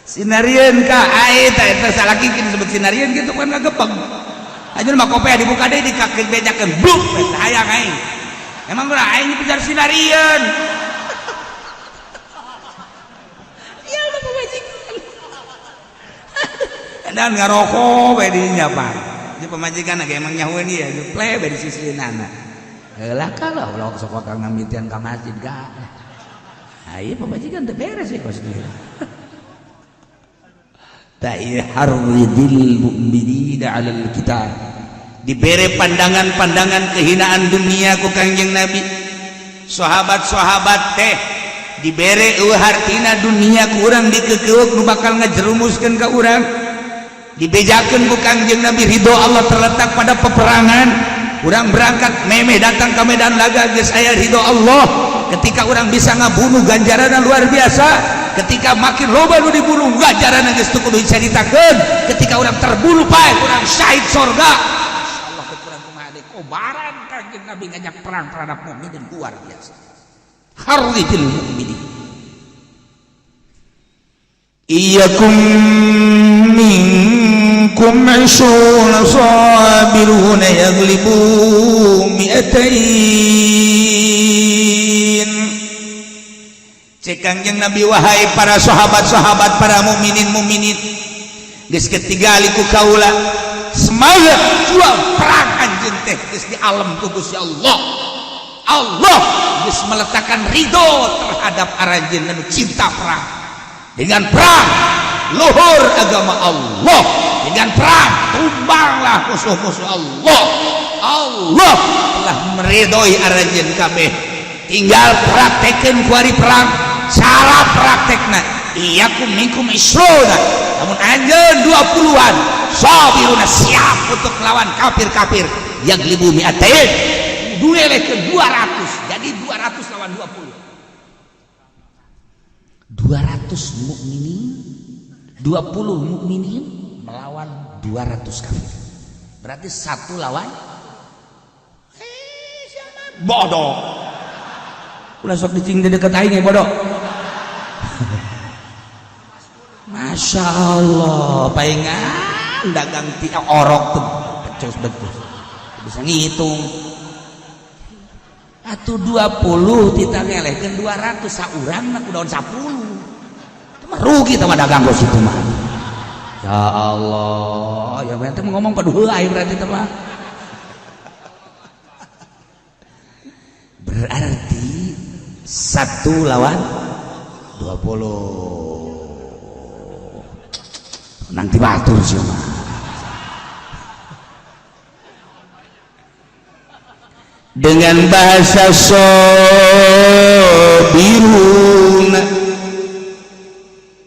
A: Sinarieun ka ai ta eta salaki disebut sinarieun kitu kan kagepeng. Anjeun mah kopea dibuka deui dikakek bejakeun bluk hayang aing. Emang urang aing pijar sinarieun. Ya udah pamajikan. Dan ngarokok bae di dinya Pak. Jeung pamajikan ge emang nyahoeun ieu ple bae di sisieunana. Heula kalau ulah sok kang ngamitian ka masjid ga. Ieu pamajikan teu beres ya kos kieu. Harridil mu'minina 'alal qital. Dibere pandangan-pandangan kehinaan dunia ku Kangjeng Nabi. Sahabat-sahabat teh dibere eueuh hartina dunia ku urang dikeukeueuk nu bakal ngajerumuskeun ka urang. Dibejakeun ku Kangjeng Nabi ridho Allah terletak pada peperangan. Urang berangkat memeh datang ke medan laga geus aya ridho Allah. Ketika urang bisa ngabunuh ganjaranna luar biasa. Ketika makin loba nu dibunuh ganjaran geus teu kudu dicaritakeun. Ketika urang terbunuh pae urang syahid sorga. Masyaallah teh kurang kumaha deui kobaran Kangjeng Nabi ngajak perang terhadap mukminin luar biasa. Harridil mukminin.
C: Iyakum minkum 20 sabiruna yaghlibu 200.
A: Cek Kangjeng Nabi wahai para sahabat-sahabat para mukminin mukminin geus ketinggali ku kaula semangat juang perang anjeun teh geus di alam ku Gusti Allah. Allah geus meletakkan ridho terhadap aranjeun anu cinta perang. Dengan perang luhur agama Allah, dengan perang tumbanglah musuh-musuh Allah. Allah telah meridhoi aranjeun kabeh. Tinggal praktekeun kuari perang. Cara praktekna iyakum minkum isruna, namun anjeun 20-an sabiruna siap untuk melawan kafir-kafir yaglibu mi'atain duelekeun 200 jadi 200 lawan 20. 200 mukminin 20 mukminin melawan 200 kafir. Berarti 1 lawan siapa? Bodoh.
C: Ulah sok dicing di dekat aing ya bodoh.
A: Masya Allah, palingan dagang ti orok tuh becus-becus. Bisa ngitung. Atuh 20 tita ngelehkeun 200 saurang mah kudaon 10. Itu mah rugi tah mah dagang kos itu mah. Ya Allah, ya berarti ngomong paduh aing berarti teh mah. Berarti 1 lawan 20. Nanti batur sih mah. Dengan bahasa sobiruna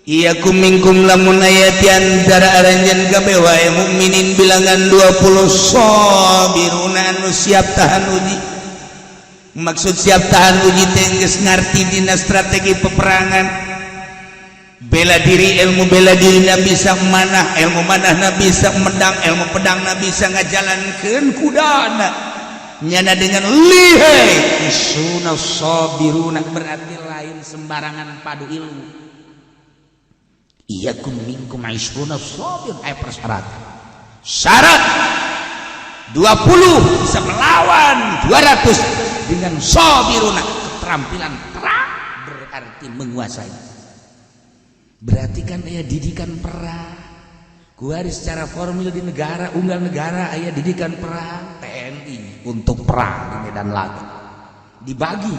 A: iyakum minkum lamun aya ti antara aranjeun kabeh wae mukminin bilangan 20 sabiruna anu siap tahan uji. Maksud siap tahan uji teh geus ngarti dina strategi peperangan. Bela diri, ilmu bela diri na bisa manah, ilmu manah na bisa medang, ilmu pedang na bisa ngajalankeun kudana. Nyana dengan lihai isuna sabiruna berarti lain sembarangan padu ilmu. Iyakum minkum isuna sabir aya persyarat. Syarat 20 bisa melawan 200 dengan sabiruna, keterampilan perang berarti menguasai. Berarti kan aya didikan perang. Kuari secara formil di negara, unggal negara aya didikan perang TNI untuk perang di medan laga. Dibagi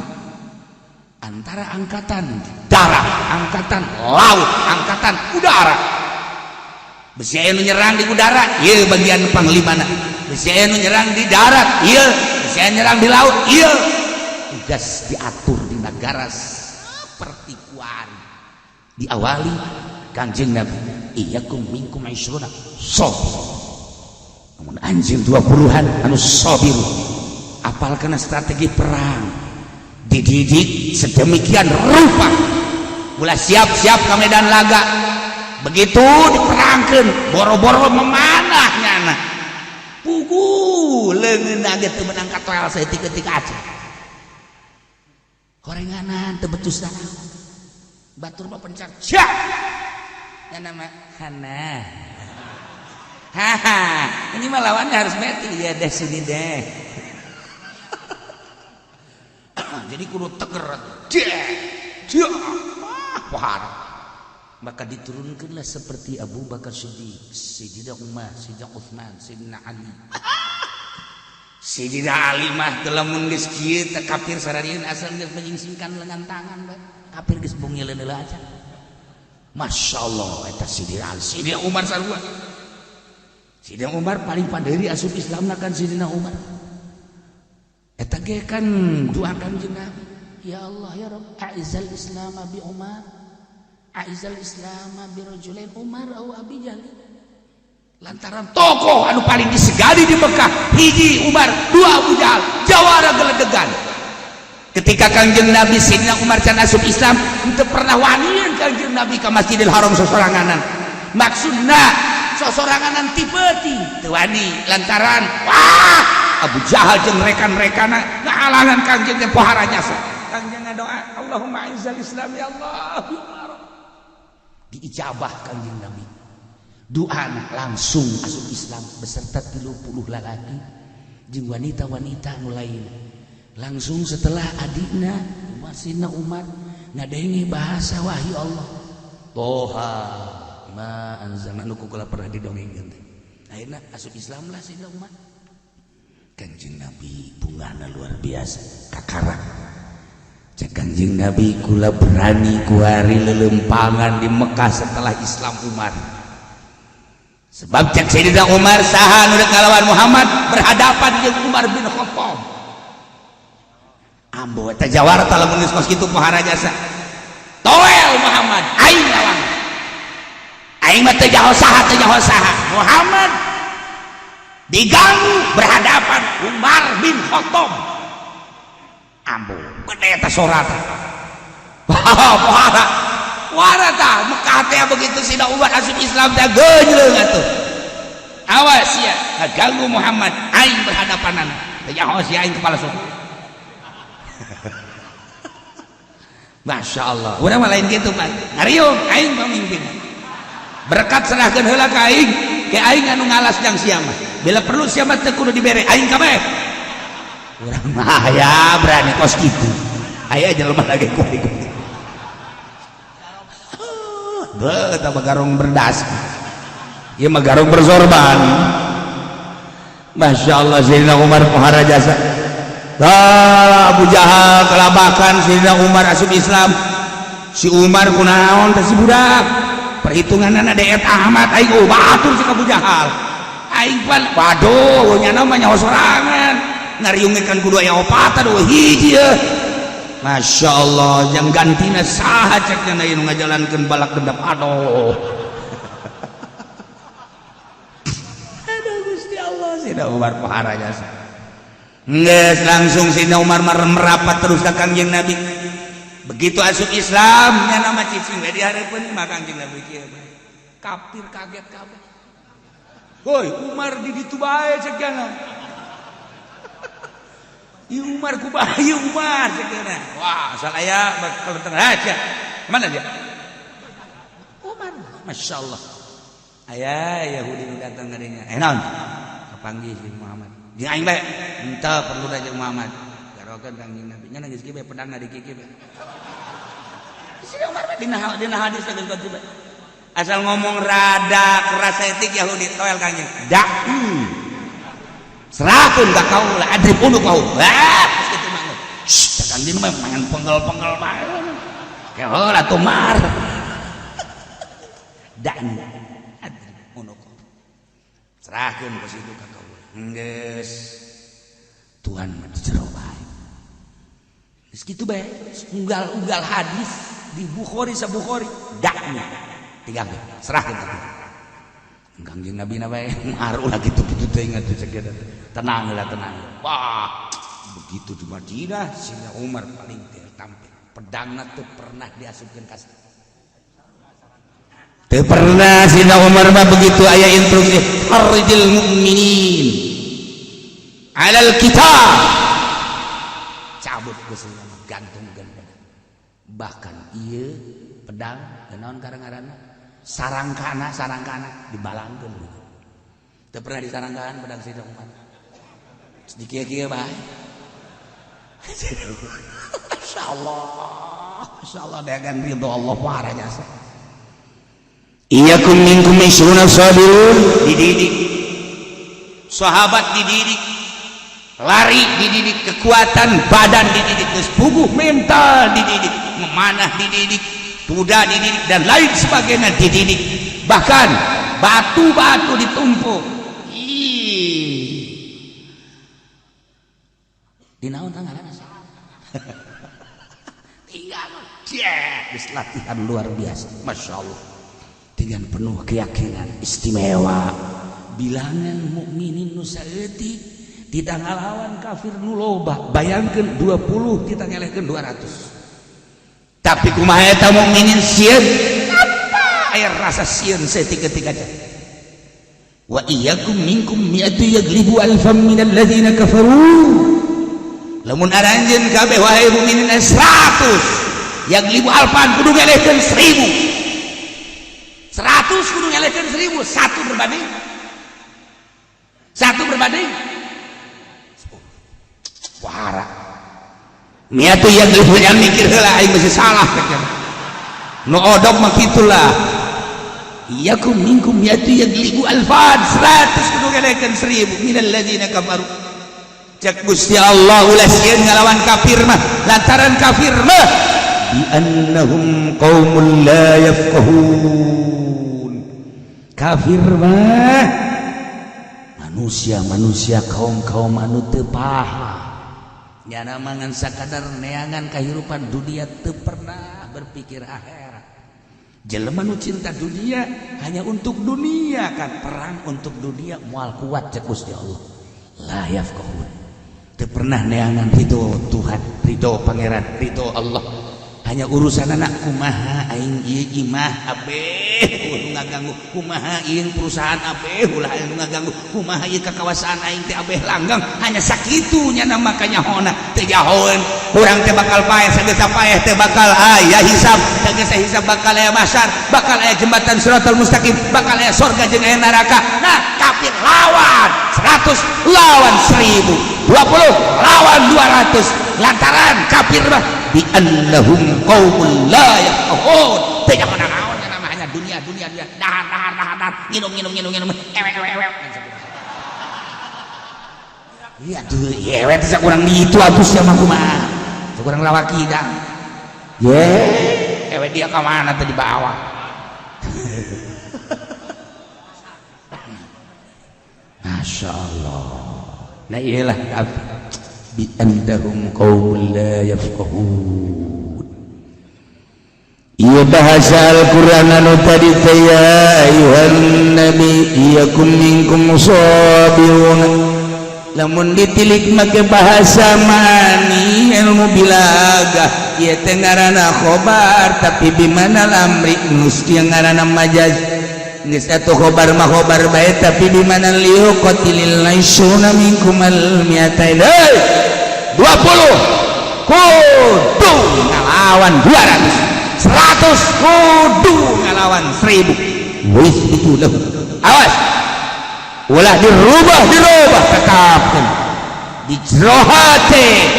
A: antara angkatan darat, angkatan laut, angkatan udara. Besi aya nu nyerang di udara, ieu bagian panglimana. Besi aya nu nyerang di darat, ieu. Besi aya nyerang di laut, ieu. Tugas diatur di negara seperti kuari. Diawali Kangjeng Nabi, iyyakum minkum isyruna sabir. Namun anjeun 20-an anu sabir. Apal kana strategi perang. Dididik sedemikian rupa. Ulah siap-siap ke medan laga. Begitu diperangkeun, boro-boro memanah nyana. Pugu leungeun ge teu meunang katoel saeutik-eutik aja. Horenganan teu becus nanaon. Batur mah pencar. Siap. Nyana mah hana. Haha, ini mah lawannya harus mati ya deh sini deh. Jadi kudu teger. Deh. Dia. Wah, maka diturunkanlah seperti Abu Bakar Siddiq, Sayyidina Umar, Sayyidina Utsman, Sayyidina Ali. Sayyidina Ali mah teu lamun geus kieu teh kafir sararieun asal geus menyingsingkan lengan tangan bae. Kafir geus bungieun heula aja. Masya Allah eta Sayyidina Ali, Sayyidina Umar sarua. Sayyidina Umar paling panderi asup Islamna kan Sayyidina Umar. Eta ge kan doa Kangjeng Nabi, ya Allah ya Rabb, a'izzal Islam bi Umar, a'izzal Islam bi rajulain Umar au Abi Jahal. Lantaran tokoh anu paling disegani di Mekah hiji Umar, dua Abu Jahal, jawara geledegan. Ketika Kangjeng Nabi Sayyidina Umar can asup Islam, teu pernah wanian Kangjeng Nabi ka Masjidil Haram sosoranganan. Maksudna sosoranganan ti peuting teu wani lantaran wah Abu Jahal jeung rekan-rekanna ngahalangan Kangjeng teh pohara jasa. Kangjeng ngadoa, Allahumma izzal Islam ya Allah. Diijabah Kangjeng Nabi. Doana langsung asup Islam beserta 30 lalaki jeung wanita-wanita nu lain. Langsung setelah adikna Sayyidina Umar ngadenge bahasa wahyu Allah. Toha ma anzalna nu kula pernah didongengkeun teh. Akhirna asup Islam lah Sayyidina Umar. Kangjeng Nabi bungahna luar biasa kakarak. Cek Kangjeng Nabi kula berani kuari lelempangan di Mekah setelah Islam Umar. Sebab cek Sayyidina Umar saha nu rek ngalawan Muhammad berhadapan jeung Umar bin Khattab. Ambo eta jawara lamun geus kos kitu pohara jasa. Toel Muhammad aing lawan. Aing mah teu jaho saha teu jaho saha. Muhammad diganggu berhadapan Umar bin Khattab. Ambo gede eta sorata. Pohara. Wara tah Mekah teh begitu Sayyidina Umar asup Islam teh geujleung atuh. Awas sia ngaganggu Muhammad aing berhadapanana. Teu nyaho sia aing kepala suku. Masya Allah. Urang mah lain kitu Pak. Ngariung aing pamimpin. Berkat serahkeun heula ka aing, ke aing anu ngalas jang sia mah. Bila perlu sia mah teu kudu dibere aing kabeh. Urang mah aya berani kos kitu. Aya jelema lagi kuari. Beuh eta mah garong berdas. Ieu mah garong bersorban. Masya Allah Sayyidina Umar pohara jasa. Ah, Abu Jahal kelabakan Sayyidina Umar asup Islam. Si Umar kunaon teh si budak. Perhitunganna deet Ahmad aing oh batur si Abu Jahal. Aing pan waduh nya mah nyaho sorangan. Ngariungkeun kudu aya opat aduh hiji euy. Masya Allah yang gantina saha cek nya nu ngajalankeun balak dendam aduh. Aduh Gusti Allah Sayyidina Umar pohara jasa. Geus langsung Sayyidina Umar merapat terus ka Kangjeng Nabi. Begitu asup Islam nya nama cicing we di hareupeun mah Kangjeng Nabi kieu bae. Kafir kaget kabeh. Woi Umar di ditu bae cek nya. Ieu Umar ku bae Umar cek nya. Wah, asal aya bakal tengah aja. Mana dia? Umar, Masya Allah. Aya Yahudi nu datang ka dinya. Eh naon? Kapanggih si Muhammad. Jeung aing bae. Henteu perlu da jeung Muhammad. Garokeun Kangjeng Nabi. Nya geus kieu bae pedangna di kieu bae. Si Umar bae dina hadis geus kieu bae. Asal ngomong rada keras etik Yahudi toel Kangjeng. Dak. Serahkeun ka kaula adrib unu kau. Ah, geus kitu mah. Shh, Kangjeng mah main penggal-penggal bae. Keheula atuh Mar. Dan adrib unu kau. Serahkeun ka situ ka kaula. Geus. Tuhan mah di jero bae. Geus kitu bae, unggal-unggal hadis. di Bukhari sa Bukhari daknya tinggal serahkeun ka Kangjeng Nabi na bae ngaruh lah gitu-gitu teh ingat teh tenang lah tenang. Wah, begitu di Madinah Sidina Umar paling tampil. Pedangna teu pernah diasupkeun ka teu pernah Sidina Umar mah begitu aya instruksi harrijil mukminin alal kitab cabut geus gantungkeun pedang. Bahkan ieu pedang naon karang-ngaranna sarangkana dibalangkeun gitu. Teu pernah disarangkaan pedang Sidina Umar. Dikieu-kieu bae. Masyaallah, masyaallah dengan ridho Allah parah jasa.
C: Iyakum minkum isruna sabirun
A: dididik. Sahabat dididik, lari dididik, kekuatan badan dididik, geus puguh mental dididik, memanah dididik, kuda dididik dan lain sebagainya dididik. Bahkan batu-batu ditumpuk. Ih. Di naon tanggalan tinggal geus latihan luar biasa. Masya Allah dengan penuh keyakinan istimewa bilangan mukminin nu saeutik tidak ngalawan kafir nu loba. Bayangkeun 20 kita ngelehkeun 200. Tapi kumaha eta mukminin sieun? Apa aya rasa sieun saeutik ketika aja.
C: Wa iyyakum minkum mi'atu yaglibu alfan minal ladzina kafaru.
A: Lamun aranjeun kabeh wahai mukminin 100 yaglibu alfan kudu ngelehkeun 1000. 100 kudu ngelehkeun 1000, satu berbanding satu berbanding wara.
C: Mi'atu yaglibu yang mikir heula aing masih salah
A: nu odok mah kitulah. Iyakum minkum mi'atu yaglibu alfan 100 kudu ngelehkeun 1000 minal ladzina kafaru.
C: Cek Gusti Allah ulah sieun ngalawan kafir mah lantaran kafir mah bi annahum qaumul la yafqahun.
A: Kafir mah manusia-manusia kaum-kaum anu teu paham. Nyana mangan sakadar neangan kehidupan dunia teu pernah berpikir akhirat. Jelema nu cinta dunia hanya untuk dunia kan perang untuk dunia moal kuat cek Gusti Allah. La yafqahun. Teu pernah neangan ridho Tuhan, ridho Pangeran, ridho Allah. Hanya urusan anak kumaha aing ieu imah abeh ulah ngaganggu, kumaha ieu perusahaan abeh ulah ngaganggu, kumaha ieu kakawasaan aing teh abeh langgang. Hanya sakitu nya makanya hona teu jahoeun urang teh bakal paeh sageus paeh teh bakal aya hisab, sageus hisab bakal aya mahsyar, bakal aya jembatan siratal mustaqim, bakal aya sorga jeung aya neraka. Nah, kafir lawan 100 lawan 1000, 20 lawan 200 lantaran kafir mah
C: bi annahum qaumul la yafqahun.
A: Teu nyaho naon namanya dunia dunia dunia dahar dahar dahar dahar nginum nginum nginum nginum ewe ewe ewe. Iya tuh ewe teh kurang ditu atuh sia mah kumaha kurang lawaki dah ye ewe dia ka mana teh di bawah. Masya Allah. Nah iyalah kafir
C: bi annahum qaumul la yafqahun. Ieu bahasa Al-Qur'an anu tadi teh ya ayuhan nabi iyakum minkum sabirun.
A: Lamun ditilik make bahasa mani ilmu bilagah ieu teh ngaranna khobar tapi bimana lamri nus ieu ngaranna majaz. Geus atuh khobar mah khobar bae tapi di mana liuqatilil laisuna minkum al mi'atain. 20 kudu ngalawan 200, 100 kudu ngalawan 1000.
C: Wis itu lahu.
A: Awas ulah dirubah dirubah tetapkeun di jero hate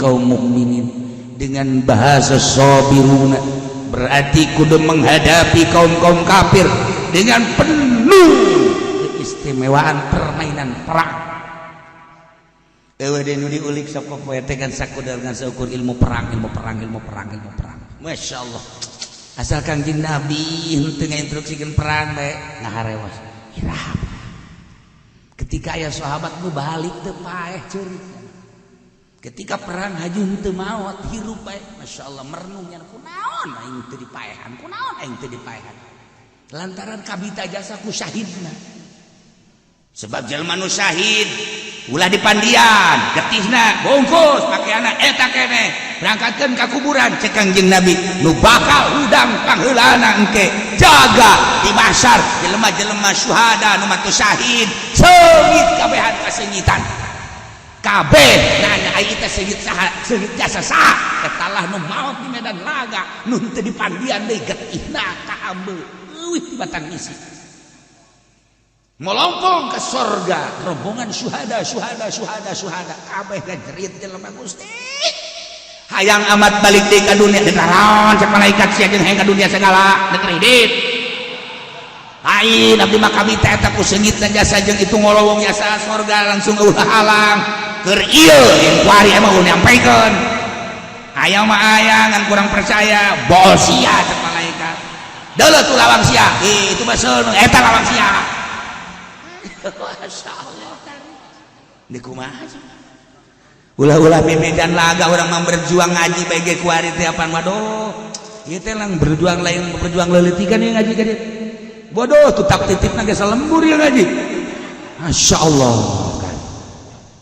A: kaum mukminin dengan bahasa sabiruna berarti kudu menghadapi kaum-kaum kafir dengan penuh keistimewaan permainan perang. Eueuh deui nu diulik sok poe teh kan sakudar ngan saukur ilmu perang ilmu perang ilmu perang ilmu perang. Masya Allah. Asal Kangjeng Nabi henteu ngainstruksikeun perang bae ngaharewas. Iraha. Ketika aya sahabat nu balik teu paeh ceurik. Ketika perang haju henteu maot, hirup bae. Masya Allah, merenung nya, kunaon aing teu dipaehan, kunaon aing teu dipaehan, lantaran kabita jasa ku syahidna. Sebab jelema nu syahid ulah dipandian, getihna bungkus pakaianna eta keneh, berangkatkeun ka kuburan. Cek Kangjeng Nabi, nu bakal hudang pangheulana engke jaga di mahsyar jelema-jelema syuhada nu matu syahid. Seungit kabehan, kaseungitan kabeh nanya, ai teh seungit saha, seungit jasa saha? Eta lah nu maot di medan laga, nu teu dipandian deui, getihna kaambeul euweuh di batang misi, melongkong ke sorga rombongan syuhada, syuhada, syuhada, syuhada kabeh. Ngajerit jelema, Gusti, hayang amat balik deui ka dunia. Naon cek malaikat, sia jeung hayang ka dunia segala dek kredit lain? Abdi mah kami teh eta ku seungit jasa jeung itu ngolowong jasa sorga, langsung eueuh halang keur ieu yang kuari emang nyampaikan. Aya mah aya, ngan kurang percaya. Bol sia, cek malaikat. Deuleu tuh lawang sia. Ih, itu mah seuneu eta lawang sia. Masya Allah. Di kumaha ulah-ulah bebejan laga orang mah berjuang ngaji bae ge kuari teh apaan. Waduh, ieu teh lang berjuang, lain berjuang leuletikan ieu ngaji ka dieu. Bodoh tuh tak titipna ge salembur ya ngaji. Masya Allah kan.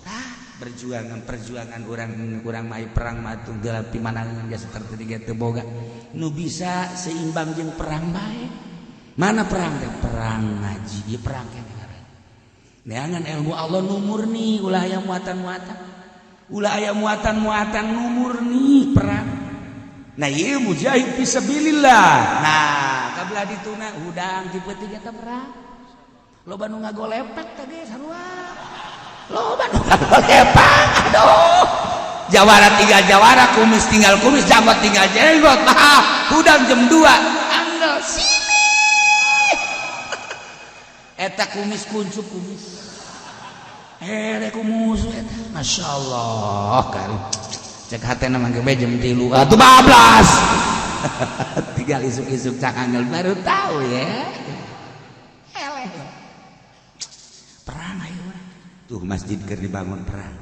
A: Ah, perjuangan perjuangan orang kurang mai perang mah tuh geura pimanangan jasa tertentu ge teu boga nu bisa seimbang jeung perang bae. Mana perang teh? Perang ngaji ieu, perang keneh ngaran neangan ilmu Allah nu murni. Ulah aya muatan-muatan, ulah aya muatan-muatan, nu murni perang. Nah, ieu mujahid fisabilillah. Nah, kabelah dituna hudang tipe tiga teh perang. Loba nu ngagolepak teh ge sarua, loba nu ngagolepak. Aduh, jawara tinggal jawara, kumis tinggal kumis, janggot tinggal jenggot. Ah, hudang jam 2 anggal sini eta kumis kuncup kumis here ku musuh eta. Masya Allah kan, cek hatena mah ge jam 3 atuh bablas, tinggal isuk-isuk cak anggal baru tahu ya. Eleh perang, ayo tuh masjid keur dibangun perang.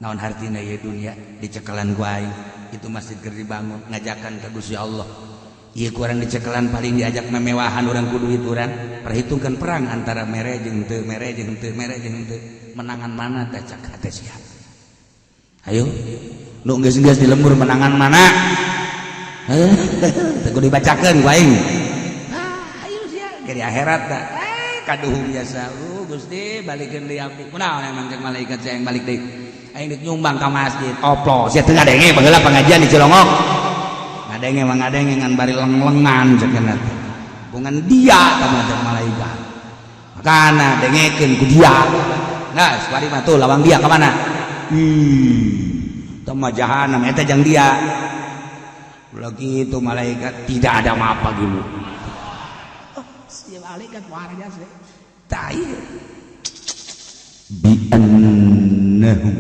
A: Naon hartina ieu dunia dicekelan ku aing? Itu masjid keur dibangun ngajakan ka Gusti Allah. Ieu kurang dicekelan, paling diajak memewahan urang ku duit urang. Perhitungkan perang antara mere jeung teu mere jeung teu mere jeung teu, menangan mana teh? Cak hate siap. Ayo nu geus-geus di lembur, menangan mana? Teu kudu dibacakeun ku aing. Ah, ayo sia ke di akhirat dah. Eh, kaduhung jasa. Gusti, balikeun deui abdi. Kunaon emang cek malaikat, saya yang balik deui? Aing deuk nyumbang ka masjid. Oplo sia teu ngadenge baheula pengajian di Cilongok. Ngadenge mah ngadenge, ngan bari leng-lengan cek teh. Bungan dia tah cek malaikat. Makana dengekeun ku dia. Nah, suari mah tuh lawang dia ka mana? Teu mah jahanam eta jang dia. Lagi itu malaikat, tidak ada maaf bagimu. Oh, si malaikat waranya sih. Tai.
C: Bi annahum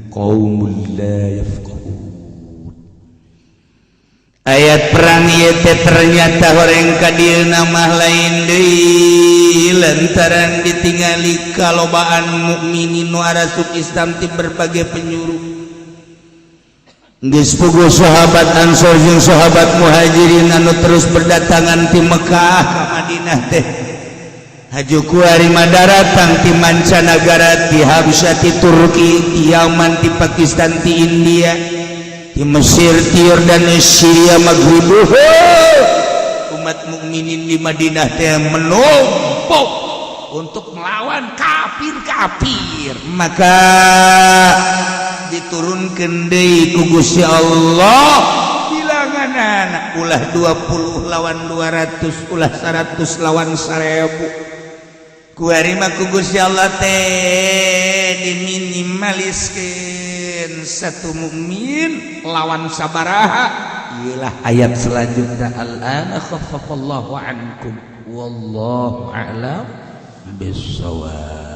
C: qaumul la yafqahun. Ayat perang ieu teh ternyata horeng ka dieuna mah lain deui lantaran ditingali kalobaan mukminin nu arasup Islam ti berbagai penjuru. Geus puguh sahabat Ansor jeung sahabat Muhajirin anu terus berdatangan ti Mekah ka Madinah teh haju kuari daratang ti mancanagara, ti Habsyah, ti Turki, ti Yaman, ti Pakistan, ti India, ti Mesir, ti Yordan, Syria, Maghrib. Umat mukminin di Madinah teh menumpuk
A: untuk melawan kafir-kafir.
C: Maka diturunkan deui ku Gusti Allah bilangan anak ulah 20 lawan 200, ulah 100 lawan 1000. Kuari mah ku Gusti Allah teh diminimaliskeun satu mukmin
A: lawan sabaraha.
C: Iyalah ayat selanjutnya, al-ana khaffafallahu ankum wallahu a'lam bissawab.